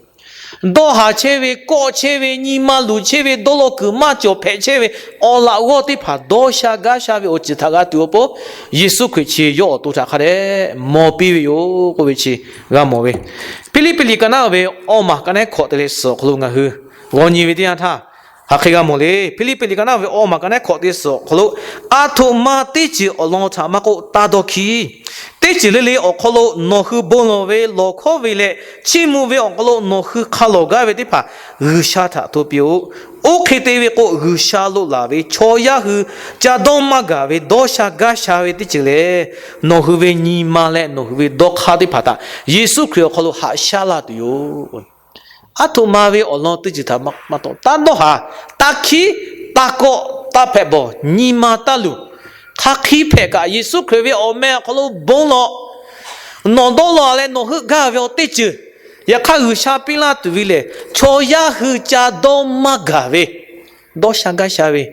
Dawˇ haˍ chehˇ ve, kawˆ chehˇ ve, nyi ma luˬ chehˇ ve, dawˇ law kuiˬ maˇ cawˬ hpehꞈ chehˇ ve awˬ laꞈ g'awˇ teˇ hpaˍ dawˇ sha gaˇ sha ve awˬ ceuˬ htaꞈ g'a tuˬ awˬ pon, Yeˍsuˆ Hkriꞈ chi yawˇ awˬ to htaꞈ hk'a dehꞈ maw piˇ ve yoˬ k'oˆ ve chi g'a mawˬ ve. Hpiˇliˇpiˆ liꞈ ka naˉ ve awˇ maˬ ka naˉ hkawꞈ te leh suhˍ awˬ hk'aw lo ngaˬ hui g'aw nyi ve teˇ yanˇ htaˇ, hk'aˬ hk'e g'a mawˬ le. Hpiˇliˇpiˆ liꞈ ka naˉ ve awˇ maˬ ka naˉ hkawꞈ te suhˍ awˬ hk'aw lo, a htoꞈ ma teˇ ceuˬ awˬ lawn htaꞈ maˇ k'oˆ, taˇ dawˇ hkiˇ. Teˇ ceuˬ le le awˬ hk'aw lo nawˬ hui bon lawˬ ve, lawˬ hkawˉ ve leh chiˇ mvuh ve awˬ hk'aw lo nawˬ hui hk'a lawˬ gaˇ ve teˇ hpaˍ G'uiˬsha htaꞈ hto piˇ-oˆ. Oˇ hk'e te ve k'o, G'uiˬsha loꞈ laˬ ve chaw yaˇ hui ca dawˇ maˇ gaˬ ve dawˇ sha gaˇ sha ve teˇ ceuˬ lehˬ, nawˬ hui ve nyi ma leh nawˬ hui ve dawˇ hk'aˇ teˇ hpaˍ htaꞈ Yeˍsuˆ Hkriꞈ awˬ hk'aw lo haꞈ shaˉ laˇ tuˬ yoˬ. Aˉ htoꞈ ma ve awˬ lawn teˇ ceuˬ htaꞈ maˇ taw, taˇ dawˇ haˍ, taˇ hkiˉ, taˇ kawˆ, taˇ hpehꞈ bawˬ, nyi ma taˇ luˬ. Hk'a hk'e hpehꞈ kaꞈ, Yeˍsuˆ Hkriꞈ ve awˬ meh awˬ hk'aw lo bon lawˬ. Nawˬ dawˇ law leh nawˬ heuˆ gaˇ ve awˬ teˇ ceuˬ, yaꞈ hk'aˇ G'uiˬsha piˇ laˇ tuˬ ve lehˬ, chaw yaˇ hui ca dawˇ maˇ gaˬ ve dawˇ sha gaˇ sha ve,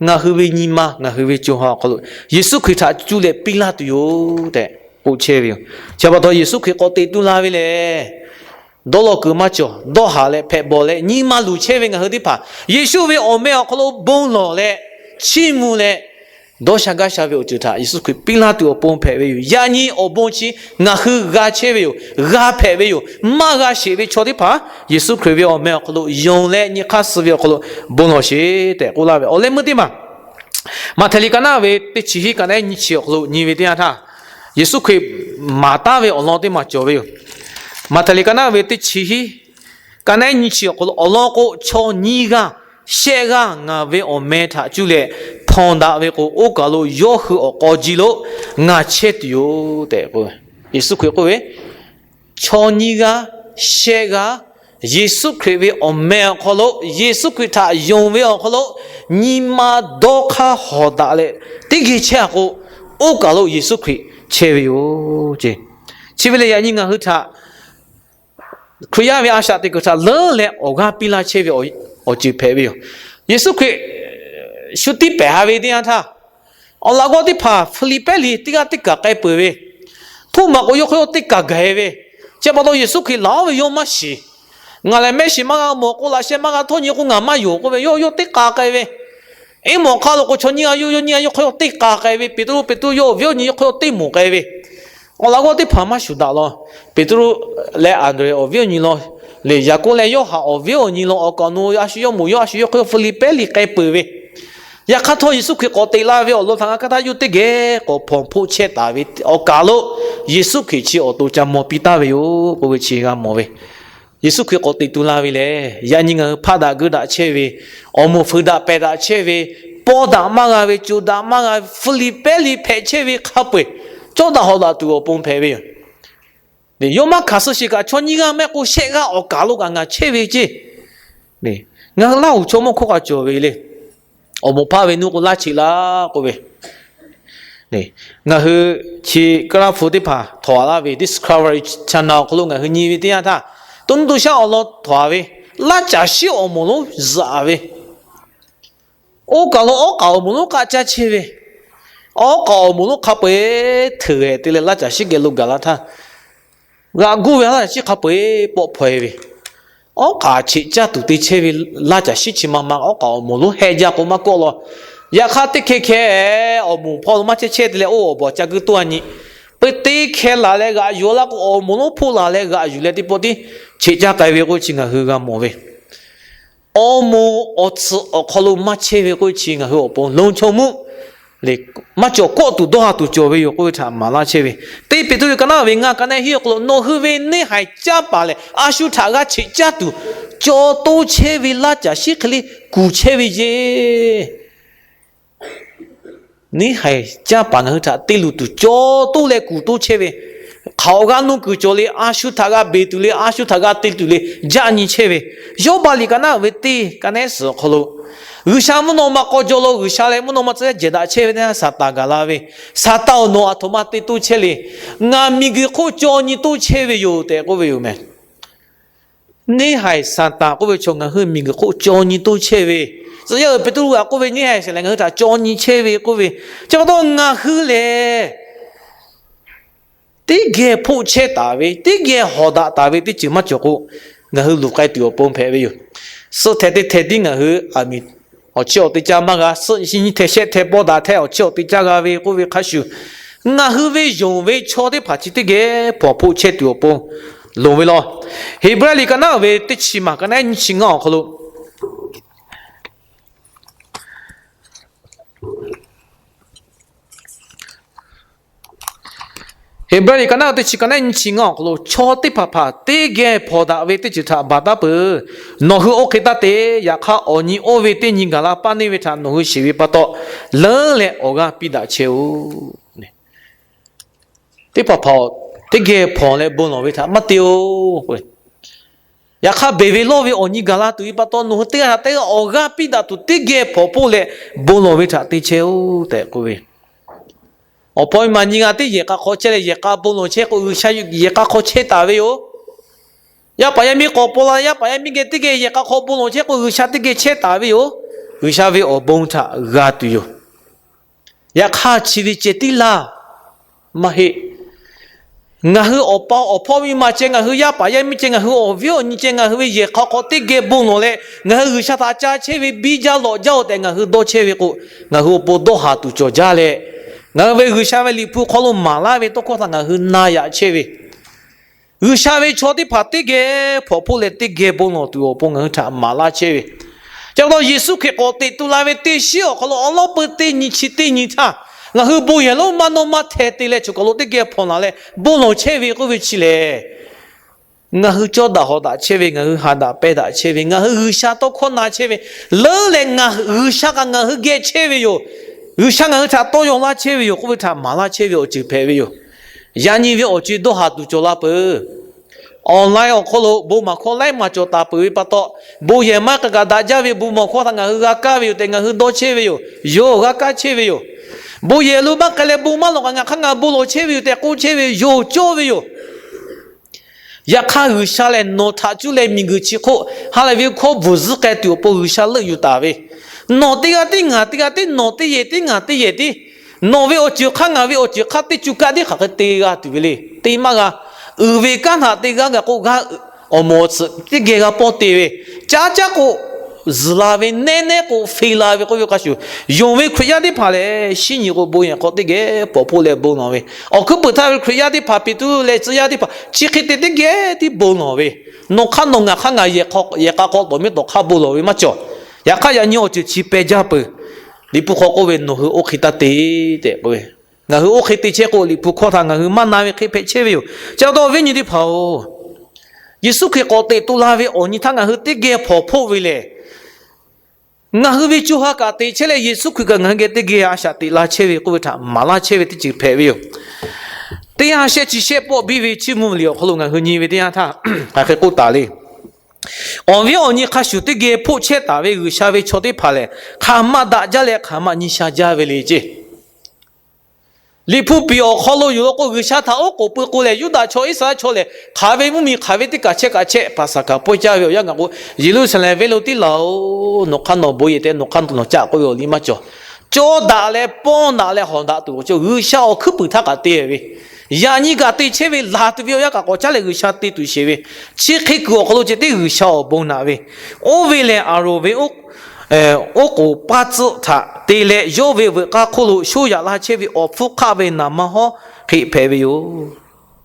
ngaˬ hui ve nyi ma, ngaˬ hui ve co ha awˬ hk'aw lo Yeˍsuˆ Hkriꞈ htaꞈ cuˇ leh piˇ laˇ tuˬ yoˬ tehꞈ k'oˆ chehˇ ve yoˬ. Chi pa taw Yeˍsuˆ Hkriꞈ k'awꞈ teꞈ tu la ve lehˬ, dawˇ law kuiˬ maˇ cawˬ, dawˇ haˍ leh hpehꞈ bawˬ leh nyi ma luˬ chehˇ ve ngaˬ hui teˇ hpaˍ Yeˍsuˆ ve awˬ meh awˬ hk'aw lo bon lawˬ leh chiˇ mvuh leh dawˇ sha gaˇ sha ve awˬ ceuˬ htaꞈ Yeˍsuˆ Hkriꞈ piˇ laˇ tuˬ awˬ pon hpehꞈ ve yoˬ. Yaꞈ nyi awˬ bon chi ngaˬ hui g'a chehˇ ve yoˬ. G'a hpehꞈ ve yoˬ. Maˇ g'a sheˍ ve chaw teˇ hpaˍ Yeˍsuˆ Hkriꞈ ve awˬ meh awˬ hk'aw lo yonˍ leh nyi hk'aˇ suh ve awˬ hk'aw lo bon lawˬ sheˍ tehꞈ k'oˆ laˇ ve awˬ leh meuˇ teˇ maˬ, Maꞈhtehˍ liꞈ ka naˆ ve teˇ chi hiˉ ka naˆ nyiˇ chi awˬ hk'aw lo nyi ve teˇ yanˇ htaˇ, Yeˍsuˆ Hkriꞈ maˍ taˉ ve awˬ lawn teˇ maˬ cawˬ ve yoˬ. Maꞈhtehˍ liꞈ ka naˆ ve teˇ chi hiˉ ka naˆ nyiˇ chi awˬ hk'aw lo awˬ lawn k'o, chaw nyiˇ g'aˇ shehˆ g'aˇ ngaˬ ve awˬ meh htaꞈ cuˇ leh hpawnˬ daꞈ ve k'o, oˇ kaˬ lo yawˇ hui awˬ k'aw ji lo ngaˬ chehˇ tuˬ yoˬ tehꞈ k'o, Yeˍsuˆ Hkriꞈ k'oˆ ve, chaw nyiˇ g'aˇ shehˆ g'aˇ Yeˍsuˆ Hkriꞈ ve awˬ meh awˬ hk'aw lo, Yeˍsuˆ Hkriꞈ htaꞈ yonˍ ve awˬ hk'aw lo nyi ma dawˇ hk'aˇ hawˍ daꞈ leh teˇ geh chehˇ a k'o, oˇ kaˬ lo Yeˍsuˆ Hkriꞈ chehˇ ve yoˬ ce. Chi ve lehˬ, yaꞈ nyi ngaˬ hui htaꞈ Hkriꞈ yaˇ ve a shaꞈ teꞈ kuiˬ htaꞈ leuˉ leh awˬ g'aˇ piˇ laˇ chehˇ ve awˬ ceuˬ hpehꞈ ve yoˬ. Yeˍsuˆ Hkriꞈ shu tiˇ pehˍ ha ve teˇ yanˇ htaˇ, awˬ laꞈ g'awˇ teˇ hpaˍ Hpiˇliˇpehˇ liꞈ teˇ g'aˇ teˇ kaˬ k'ai peuˬ ve, Htoˇmaꞈ k'o yawˇ hk'aw yawˇ teˇ kaˬ gaˬ e ve, chi pa taw Yeˍsuˆ Hkriꞈ laˬ oˇ ve yawˇ maˇ shiˍ. Ngaˬ lehˬ mehˆ shiˍ maˇ g'a mawˬ k'o, laꞈ sheh maˇ g'a htawˇ nyi k'o ngaˬ maˇ yonˍ k'oˆ ve, yawˇ yawˇ teˇ k'a k'ai ve. Eˇ mawˬ hk'aˇ lo k'o, chaw nyiˇ g'aˇ yawˇ yawˇ nyiˇ g'aˇ yawˇ hk'aw yawˇ teˇ k'a k'ai ve, Peˍtruˆ, Peˍtruˆ yawˇ awˬ viˉ awˬ nyi yawˇ hk'aw yawˇ teˇ moˍ k'ai ve. Awˬ laꞈ g'awˇ teˇ hpaˍ maˇ shuˍ daꞈ law. Peˍtruˆ leh Anˍdrehˍ awˬ viˉ awˬ nyi law leh, Yaˍkoˆ leh Yoˇhanˬ awˬ viˉ awˬ nyi law awˬ kaꞈ awˬ nu a shu yawˇ moˍ yawˇ a shu yawˇ hk'aw yawˇ Hpiˇliˇpehˇ liꞈ k'ai peuˬ ve, yaꞈ hk'aˇ htawˇ Yeˍsuˆ Hkriꞈ k'awꞈ teꞈ la ve awˬ lawn htaꞈ ngaˬ hk'aˇ htaˇ yawˇ teˇ geh k'awꞈ hpawnˬ hpoˆ chehˇ taˍ ve awˬ kaˬ lo, Yeˍsuˆ Hkriꞈ chi awˬ to ca maw piˇ taˍ ve yoˬ k'oˆ ve chi g'a mawˬ ve. Yeˍsuˆ Hkriꞈ k'awꞈ teꞈ tu la ve lehˬ, yaꞈ nyi ngaˬ hui hpaˆ daꞈ geuˆ daꞈ chehˇ ve, awˬ moˍ fuiˍ daꞈ pehˬ daꞈ chehˇ ve, pawˇ daꞈ maˇ g'a ve, coˬ daꞈ maˇ g'a ve, Hpiˇliˇpehˇ liꞈ hpehꞈ chehˇ ve hk'a peu-eˬ cawˇ daꞈ hawˍ daꞈ tuˬ awˬ pon hpehꞈ ve yoˬ. Yawˇ maˇ hkanˍ suh sheˍ kaꞈ, chaw nyiˇ g'aˇ mehˆ k'o shehˆ g'aˇ awˬ kaˬ lo kaꞈ ngaˬ chehˇ ve ceˇ. Ngaˬ hui Laˇ huˍ chaw mawˇ hkawˇ kaꞈ cawˬ ve le. Awˬ moˍ hpaˇ ve nuˇ k'o, laˇ cheꞈ laˇ k'oˆ ve, ngaˬ hui chi K'aˇ laˇ hpu teˇ hpaˍ htawnˍ laˇ ve Discovery Channel awˬ hk'aw lo ngaˬ hui nyi ve teˇ yanˇ htaˇ, to nuˇ to shaˉ awˬ lawn htawnˍ ve, laˇ caˬ shiˉ awˬ moˍ lonˉ zuhꞈ ve, oˇ kaˬ lo awˉ k'aꞈ awˬ moˍ lonˉ k'aˆ caˇ chehˇ ve, awˉ k'aꞈ awˬ moˍ lonˉ hk'a peu-eˬ hteꞈ g'eh te leh laˇ caˬ shiˉ geh lo gaˬ la htaˇ, g'aꞈ guˇ ve laˇ caˬ shiˉ hk'a peu-eˬ pawˆ hpaw e ve, awˉ k'aꞈ cheꞈ caˇ tuˬ te chehˇ ve laˇ caˬ shiˉ chi ma ma awˉ k'aꞈ awˬ moˍ lonˉ heh jaˇ k'o maˇ kawˆ law. Yaꞈ hk'aˇ teˇ hkeh hkeh awˬ moˍ hpawˇ lo maˇ chehˇ chehˇ te leh, oˇ awˬ bawˬ ca guˇ toˇ a nyi, peu teˇ hkeh laˬ leh g'aꞈ yuˬ laˇ k'o, awˬ moˍ lonˉ hpoˆ laˬ leh g'aꞈ yuˬ leh teˇ pawˆ tiˉ cheꞈ caˇ k'ai ve k'oˆ ve chi ngaˬ hui g'a mawˬ ve. Awˬ moˍ awˬ tsuhꞈ awˬ hk'aw lo maˇ chehˇ ve k'oˆ ve chi ngaˬ hui awˬ pon lonˉ chawˇ mvuhˇ maˇ cawˬ kawˆ tuˬ dawˇ ha tuˬ cawˬ ve yoˬ k'oˆ ve htaꞈ maˍ laˇ chehˇ ve. Teˇ Peˍtruˆ ka naˆ ve ngaˇ ka naˆ hiˉ awˬ hk'aw lo, nawˬ hui ve neˇ haiˬ caˇ paˍ lehˬ, a shu htaꞈ g'a cheꞈ caˇ tuˬ, caw toˇ chehˇ ve laˇ caˬ shiˉ hk'e le kuˬ chehˇ ve yeˬ. Neˇ haiˬ caˇ paˍ ngaˬ hui htaꞈ te luˬ tuˬ caw toˇ leh kuˬ toˇ chehˇ ve, hk'aˬ awˬ g'aˇ nuˇ kuiˬ cawˬ le, a shu htaꞈ g'a beˬ tuˬ le, a shu htaꞈ g'a te tuˬ le, jaˆ nyi chehˇ ve, Yawˇbaˆ liꞈ ka naˆ ve teˇ ka naˆ suhˍ awˬ hk'aw lo, G'uiˬsha mvuhˇ naw ma k'aw jaw lo G'uiˬsha leh mvuhˇ naw ma tcuh yaˇ jehˬ daꞈ chehˇ ve teˇ yanˇ, Saˍtanˍ gaˬ la ve, Saˍtanˍ awˬ nawˬ aˬ htoꞈ ma te toˇ chehˇ le, ngaˬ miˬguiˬ hk'oˆ caw nyi toˇ chehˇ ve yoˬ tehꞈ k'oˆ ve yoˬ meh. Neˇ haiˬ Saˍtanˍ k'oˆ ve chaw ngaˬ hui miˬguiˬ hk'oˆ caw nyi toˇ chehˇ ve, tcuh yaˇ uiˍ Peˍtruˆ g'aꞈ k'oˆ ve neˇ haiˬ shehˍ lehˬ ngaˬ hui htaꞈ caw nyi chehˇ ve k'oˆ ve, chi pa taw ngaˬ hui lehˬ teˇ geh hpoˆ chehˇ taˍ ve, teˇ geh hawˍ daꞈ taˍ ve teˇ ceuˬ maˇ cawˬ k'o, ngaˬ hui luˬ k'ai tuˬ awˬ pon hpehꞈ ve yoˬ. Suhˆ hteh teˇ hteh tiˉ ngaˬ hui aˬ miˍ awˬ chiˇ awˬ te caˇ maˇ g'a, suhˆ nyiˇ hteh shehˆ hteh pawˇ daꞈ hteh awˬ chiˇ awˬ te caˇ g'a ve k'oˆ ve hk'a shuˍ, ngaˬ hui ve yonˍ ve chaw teˇ hpaˍ chi teˇ geh hpawnˬ hpoˆ chehˇ tuˬ awˬ pon loˍ ve law. Heˍbrehˇ liꞈ ka naˆ ve teˇ chi maˬ ka naˆ nyiˇ chi ngaˇ awˬ hk'aw lo, Heˍbrehˇ liꞈ ka naˉ teˇ chi ka naˉ nyiˇ chi ngaˇ awˬ hk'aw lo chaw teˇ hpaˍ hpaˍ teˇ geh hpawnˬ daꞈ ve teˇ ceuˬ htaꞈ baˬ taˉ peuˬ. Nawˬ hui oˇ hk'e taˇ te. Yaꞈ hk'aˇ, awˬ nyi oˇ ve teˇ nyi gaˬ la paˇ neˇ ve htaꞈ nawˬ hui shiˍ ve pa taw, leuˉ leh awˬ g'aˇ piˇ daꞈ chehˇ-oˆ. Teˇ hpaˍ hpaˍ teˇ geh hpawnˬ leh bon lawˬ ve htaꞈ maˇ te-oˬ. Yaꞈ hk'aˇ, beˬ ve lawˇ ve awˬ nyi gaˬ la tuˬ ve pa taw, nawˬ hui teˇ g'aˇ htaꞈ teˇ g'aˇ awˬ g'aˇ piˇ daꞈ tuˬ teˇ geh hpawnˬ hpoˆ leh bon lawˬ ve htaꞈ te chehˇ-oˆ tehꞈ k'oˆ ve. Awˬ hpawˇ miˇ ma nyiˇ g'aˇ tiˉ yehˬ k'a hk'aw chehˇ leh yehˬ k'a bon lawˬ chehˇ k'o, G'uiˬsha yehˬ k'a hk'aw chehˇ taˍ ve yoˬ. Yaˇ paˍ yaˇ miˇ k'awꞈ paw la, yaˇ paˍ yaˇ miˇ geh teˇ geh yehˬ k'a hk'aw bon lawˬ chehˇ k'o, G'uiˬsha teˇ geh chehˇ taˍ ve yoˬ. G'uiˬsha ve awˬ bon htaꞈ g'a tuˬ yoˬ. Yaꞈ hk'aˇ, chi ve ceh tiˉ laˇ maˇ heˆ. Ngaˬ hui awˬ pa awˬ hpawˇ miˇ ma ceh, ngaˬ hui yaˇ paˍ yaˇ miˇ ceh, ngaˬ hui awˬ viˉ awˬ nyi ceh, ngaˬ hui ve yehˬ k'a hk'aw teˇ geh bon lawˬ leh, ngaˬ hui G'uiˬsha htaꞈ ca chehˇ ve biˇ jaˇ lawꞈ jaˇ-oˬ tehꞈ ngaˬ hui dawˇ chehˇ ve k'o, ngaˬ hui awˬ pon dawˇ haˍ tuˬ cawˬ jaˇ leh, ngaˬ hui ve G'uiˬsha ve Liꞈ hpu hk'aw lo maˍ laˇ ve tawˇ hkawˇ htaꞈ ngaˬ hui na yaꞈ chehˇ ve, G'uiˬsha ve chaw teˇ hpaˍ teˇ geh hpawnˬ hpoˆ leh teˇ geh bon lawˬ tuˬ awˬ pon ngaˬ hui htaꞈ maˍ laˇ chehˇ ve, chi pa taw Yeˍsuˆ Hkriꞈ k'awꞈ teꞈ tu la ve teˇ shiˉ awˬ hk'aw lo awˉ lawˉ peu teˇ nyi chi teˇ nyi htaˇ, ngaˬ hui bon yehˬ lonˉ maˇ nawˇ maˇ hteh te leh choˬ kaˬ lo teˇ geh hpawnˬ laˬ leh bon lawˬ chehˇ ve k'oˆ ve chi lehˬ, ngaˬ hui cawˇ daꞈ hawˍ daꞈ chehˇ ve, ngaˬ hui haꞈ daꞈ pehˇ daꞈ chehˇ ve, ngaˬ hui G'uiˬsha tawˇ hkawˇ na chehˇ ve, leuˉ leh ngaˬ G'uiˬsha kaꞈ ngaˬ hui geh chehˇ ve yoˬ. G'uiˬsha ngaˬ hui htaꞈ tawˇ yaw laˇ chehˇ ve yoˬ k'oˆ ve htaꞈ maˍ laˇ chehˇ ve awˬ ceuˬ hpehꞈ ve yoˬ. Yaꞈ nyi ve awˬ ceuˬ dawˇ haˍ tuˬ cawˬ la peuˬ. Online awˬ hk'aw lo bon maˍ hkawˇ laiˉ maˬ cawˬ taˍ peuˬ ve pa taw, bon yehˬ maˇ k'a kaꞈ daꞈ jaˇ ve bon maˍ hkawˇ htaꞈ ngaˬ hui g'a kaˇ ve yoˬ tehꞈ ngaˬ hui dawˇ chehˇ ve yoˬ. Yoˬ, g'a kaˇ chehˇ ve yoˬ. Bon yehˬ lo maˇ k'ai leh bon maˇ lawˬ kaꞈ ngaˬ hk'aˇ ngaˬ bon lawˬ chehˇ ve yoˬ tehꞈ k'oˆ chehˇ ve yoˬ, cawˇ ve yoˬ. Yaꞈ hk'aˇ, G'uiˬsha lehˬ nawˬ htaꞈ cuˇ leh miˬguiˬ chi hk'oˆ ha lehˬ ve hkawˇ bvuhˬ zuhˆ k'ai tuˬ awˬ pon G'uiˬsha leuˆ yuˬ taˍ ve, nawˬ teˇ g'aˇ tiˉ ngaˬ teˇ g'aˇ tiˉ nawˬ teˇ yehˬ tiˉ ngaˬ teˇ yehˬ tiˉ, nawˬ ve awˬ ceuˬ hk'aˇ ngaˬ ve awˬ ceuˬ hk'aˇ teˇ cuˇ kaˆ tiˉ hk'aˬ hk'e te g'a tuˬ ve le. Te maˇ g'a. Uiˍ ve kanˉ htaꞈ te g'a gaˬ k'o, g'a awˬ moˍ awˬ tsuhꞈ teˇ geh g'a pawˇ te ve, caˉ caˉ k'o zuhˬ la ve, nehˉ nehˉ k'o fe la ve k'oˆ ve hk'a shuˍ, yonˍ ve Hkriꞈ yaˇ teˇ hpaˍ lehˬ, shinˉ nyi k'o bon yehˬ hk'aw teˇ geh hpawnˬ hpoˆ leh bon lawˬ ve, awˬ hkuiˉ puiˍ htaˇ ve Hkriꞈ yaˇ teˇ hpaˍ, Peˍtruˆ leh tcuh yaˇ teˇ hpaˍ chi hk'e te teˇ geh tiˉ bon lawˬ ve, nawˬ hk'aˇ nawˬ ngaˬ hk'aˇ ngaˬ yehˬ k'a hk'aw tawˍ miˉ tawˍ hk'aˇ bon lawˬ ve maˇ cawˬ. Yaꞈ hk'aˇ, yaꞈ nyi awˬ ceuˬ chi peh jaˇ peuˬ. Liꞈ hpu hk'aw k'oˆ ve, Nawˬ hui oˇ hk'e taˇ te tehꞈ k'oˆ ve, ngaˬ hui oˇ hk'e te chehˇ k'o, Liꞈ hpu hkawˇ htaꞈ ngaˬ hui maˇ na ve hk'e hpehꞈ chehˇ ve yoˬ. Chi pa taw, awˬ viˉ nyi teˇ hpaˍ-oˬ, Yeˍsuˆ Hkriꞈ k'awꞈ teꞈ tu la ve awˬ nyi htaˇ ngaˬ hui teˇ geh hpawnˬ hpoˆ ve lehˬ, ngaˬ hui ve co ha kaꞈ te chehˇ leh, Yeˍsuˆ Hkriꞈ kaꞈ ngaˬ hui geh teˇ geh a shaꞈ teꞈ la chehˇ ve k'oˆ ve htaꞈ maˍ laˇ chehˇ ve teˇ ceuˬ hpehꞈ ve yoˬ. Teˇ yanˇ shehˆ chi shehˆ pawˆ biˇ ve Chiˇ mvuh liꞈ awˬ hk'aw lo ngaˬ hui nyi ve teˇ yanˇ htaˇ, hk'aˬ hk'e k'oˆ taˍ le. Awˬ viˉ awˬ nyi hk'a shuˍ teˇ geh hpoˆ chehˇ taˍ ve G'uiˬsha ve chaw teˇ hpaˍ lehˬ, hk'aˬ ma daꞈ jaˇ leh hk'aˬ ma nyi sha jaˇ ve le ceˇ. Liꞈ hpu piˍ awˬ hk'aw lo yoˬ law k'o, G'uiˬsha htaꞈ oˉ k'oˍ pui k'o lehˬ, Yuˇdaꞈ chaw Iˉsaˍreˍlaˆ chaw lehˬ, hk'aˬ ve mvuhˇmiˬ hk'aˬ ve teˇ kaˬ chehˇ kaꞈ chehˇ, Paˍsaˍhkaˍ pawehˇ caˇ ve awˬ yanˇ gaˬ k'o, Yeˍruˆsaˍlehnˍ venˇ lo tiˉ laˬ-oˬ, nawˬ hk'aˇ nawˬ bon yehˬ tehꞈ nawˬ hk'aˇ nawˬ caˆ k'oˆ ve awˬ liˇ maˇ cawˬ. Cawˇ daꞈ leh pawˇ daꞈ leh hawˍ daꞈ tuˬ awˬ ceuˬ G'uiˬsha awˬ hkuiˉ puiˍ htaˇ kaꞈ te ve, yaꞈ nyi kaꞈ te chehˇ ve, laˬ tuˬ ve awˬ yanˇ kaꞈ k'awꞈ caˉ leh G'uiˬsha te tuˬ sheˍ ve, chi hk'e kuiˬ awˬ hk'aw lo ceh tiˉ G'uiˬsha awˬ bon naꞈ ve, oˇ ve lehˬ Aˍronˍ ve oˉ k'oˍ paˇ tcuhˆ htaꞈ te leh yawˇ ve veuꞈ k'aˇ hk'oˆ lo shoˇ yaꞈ laˇ chehˇ ve awˬ hpfuhˇ hk'aˆ ve naˍ manˇ hawˉ hk'e hpehꞈ ve yoˬ.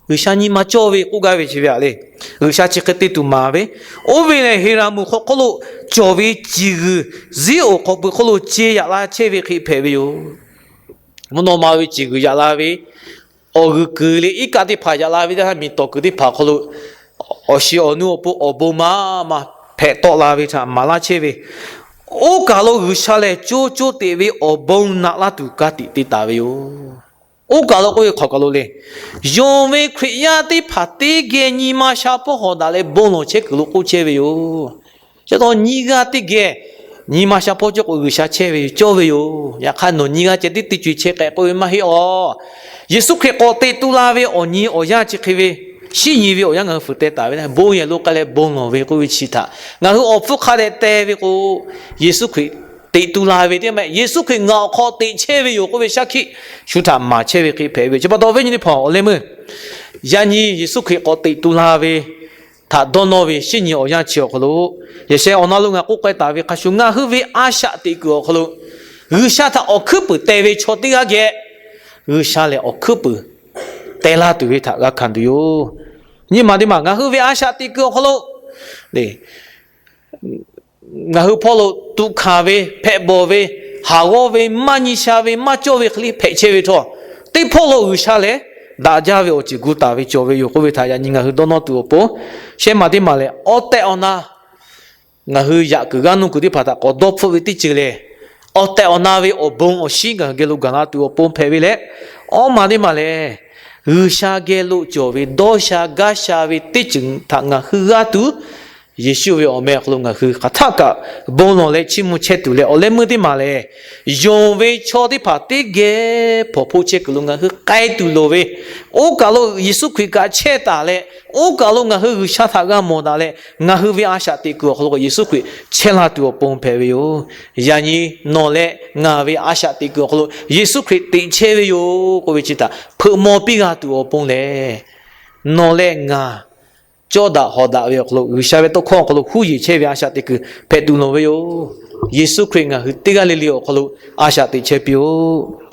G'uiˬsha nyi ma cawˇ ve k'oˆ gaˇ ve chi ve aꞈ le. G'uiˬsha chi hk'e te tuˬ maˍ ve, oˇ ve lehˬ Heˍraˍmonˍ hk'aw hk'oˆ lo cawˬ ve ciˬ g'uiˬ Ziˉonˍ awˬ hk'aw pui hk'oˆ lo ce yaꞈ la chehˇ ve hk'e hpehꞈ ve yoˬ. Mvuhˇ naw ma ve ciˬ g'uiˬ yaꞈ la ve, awˬ g'uiˬ kuiˬ leh iˉ kaˆ teˇ hpaˍ yaꞈ la ve teˇ htaˇ, miˬ tawˍ kuiˬ teˇ hpaˍ awˬ hk'aw lo awˬ shiˍ awˬ nu awˬ pon awˬ bon maˇ maˇ hpehꞈ tawˆ la ve htaꞈ maˍ laˇ chehˇ ve, oˇ kaˬ lo G'uiˬsha lehˬ co co teꞈ ve awˬ bon naꞈ laˇ tuˬ ka tiꞈ te taˍ ve yoˬ. Oˇ kaˬ lo k'oˆ ve hk'aw kaˬ lo le, yonˍ ve Hkriꞈ yaˇ teˇ hpaˍ teˇ geh nyi ma sha hpawˇ hawˍ daꞈ leh bon lawˬ chehˇ kuiˬ lo k'oˆ chehˇ ve yoˬ. Chi pa taw nyiˇ g'aˇ teˇ geh nyi ma sha hpawˇ cawˇ k'o, G'uiˬsha chehˇ ve yoˬ, cawˇ ve yoˬ. Yaꞈ hk'aˇ, nawˬ nyiˇ g'aˇ ceh tiˉ teˇ co-e chehˇ k'ai k'oˆ ve maˇ heˆ awˬ. Yeˍsuˆ Hkriꞈ k'awꞈ teꞈ tu la ve awˬ nyi awˬ yanˇ chi hk'e ve, shinˉ nyi ve awˬ yanˇ ngaˬ hui fuiˍ teh taˍ ve, bon yehˬ lo k'ai leh bon lawˬ ve k'oˆ ve chi htaꞈ ngaˬ hui awˬ hpfuhˇ hk'a dehꞈ teh ve k'o, Yeˍsuˆ Hkriꞈ teꞈ tu la ve teˇ maˇ, Yeˍsuˆ Hkriꞈ ngaˬ awˬ hk'aw teꞈ chehˇ ve yoˬ k'oˆ ve shaˉ hkiˆ shu htaꞈ maˍ chehˇ ve hk'e hpehꞈ ve yoˬ. Chi pa taw awˬ viˉ nyi teˇ hpaˍ awˬ leh meuˇ, yaꞈ nyi Yeˍsuˆ Hkriꞈ k'awꞈ teꞈ tu la ve htaꞈ dawˇ nawˇ ve shinˉ nyi awˬ yanˇ chi awˬ hk'aw lo, yaꞈ sheh awˬ na lo ngaˬ k'oˆ k'ai taˍ ve hk'a shuˍ, ngaˬ hui ve a shaꞈ teꞈ kuiˬ awˬ hk'aw lo G'uiˬsha htaꞈ awˬ hkuiˉ puiˍ teh ve chaw teˇ g'aˇ geh, G'uiˬsha lehˬ awˬ hkuiˉ puiˍ teh laˇ tuˬ ve htaꞈ g'a hkanˍ tuˬ yoˬ. Nyi ma teˇ maˬ ngaˬ hui ve a shaꞈ teꞈ kuiˬ awˬ hk'aw lo ngaˬ hui hpawˇ lo tuꞈ hkanˍ ve, hpehꞈ bawˬ ve, haˍ g'awˇ ve, maˇ nyi sha ve, maˇ cawˇ ve hk'e le hpehꞈ chehˇ ve htawˇ, teˇ hpawˇ lo G'uiˬsha lehˬ daꞈ jaˇ ve awˬ ceuˬ gu taˍ ve cawˬ ve yoˬ k'oˆ ve htaꞈ yaꞈ nyi ngaˬ hui dawˇ nawˇ tuˬ awˬ pon, shehˉ maˬ teˇ maˬ lehˬ, awˉ tehꞈ awˬ na ngaˬ hui yaꞈ kuiˬ g'aˇ nuˇ kuiˬ teˇ hpaˍ htaꞈ k'awꞈ dawˇ hpfuhˆ ve teˇ ceuˬ lehˬ, awˉ tehꞈ awˬ na ve awˬ bon awˬ shinˉ ngaˬ hui geh lo gaˬ la tuˬ awˬ pon hpehꞈ ve leh, awˉ maˬ teˇ maˬ lehˬ, G'uiˬsha geh lo cawˬ ve dawˇ sha gaˇ sha ve teˇ ceuˬ htaꞈ ngaˬ hui g'aˇ tuˬ, Yeˍsuˆ ve awˬ meh awˬ hk'aw lo ngaˬ hui hk'aˬ htaˆ kaꞈ bon lawˬ leh chiˇ mvuh chehˇ tuˬ leh, awˬ leh meuˇ teˇ maˬ lehˬ, yonˍ ve chaw teˇ hpaˍ teˇ geh hpawnˬ hpoˆ chehˇ kuiˬ lo ngaˬ hui k'ai tuˬ loˍ ve, oˇ kaˬ lo Yeˍsuˆ Hkriꞈ kaꞈ chehˇ taˍ leh, oˇ kaˬ lo ngaˬ hui G'uiˬsha htaꞈ g'a mawˬ daꞈ leh, ngaˬ hui ve a shaꞈ teꞈ kuiˬ awˬ hk'aw lo Yeˍsuˆ Hkriꞈ chehˇ la tuˬ awˬ pon hpehꞈ ve yoˬ. Yaꞈ nyi nawˬ leh ngaˬ ve a shaꞈ teꞈ kuiˬ awˬ hk'aw lo Yeˍsuˆ Hkriꞈ teꞈ chehˇ ve yoˬ k'oˆ ve chi htaꞈ hpeuꞈ maw piˇ g'a tuˬ awˬ pon lehˬ, nawˬ leh ngaˬ cawˇ daꞈ hawˍ daꞈ ve awˬ hk'aw lo, G'uiˬsha ve tawˇ hkawˇ awˬ hk'aw lo huˉ yeˬ chehˇ ve a shaꞈ teꞈ kuiˬ hpehꞈ tuˬ loˍ ve yoˬ. Yeˍsuˆ Hkriꞈ ngaˬ hui teˇ g'aˇ le le awˬ hk'aw lo a shaꞈ teꞈ chehˇ piˇ-oˆ.